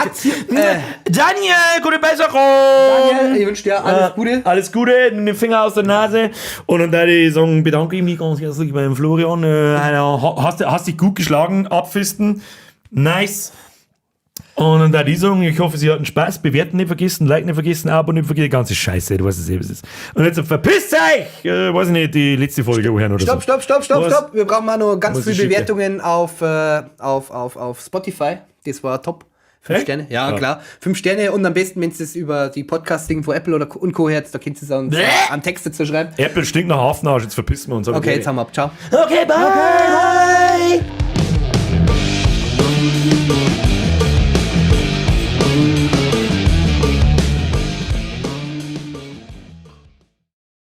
gute Besserung! Daniel, ich wünsche dir alles Gute. Alles Gute, nimm den Finger aus der Nase. Und dann würde ich sagen, bedanke ich mich ganz herzlich beim Florian. Hast dich gut geschlagen, abfisten. Nice. Und dann würde ich sagen, ich hoffe, Sie hatten Spaß. Bewerten nicht vergessen, Like nicht vergessen, Abo nicht vergessen, die ganze Scheiße, du weißt es eh, was es ist. Und jetzt verpisst euch! Weiß ich nicht, die letzte Folge anhören oder Stopp, so. stopp, stopp, stopp, Was? stopp. Wir brauchen mal noch ganz Muss viele ich schicken? Bewertungen auf Spotify. Das war top. Fünf Echt? Sterne, ja, klar. 5 Sterne und am besten, wenn es über die Podcasting von Apple oder und Co. hört, da könnt ihr es uns am Text dazu schreiben. Apple stinkt nach Hafenarsch, jetzt verpissen wir uns. Okay, jetzt haben wir ab. Ciao. Okay, bye.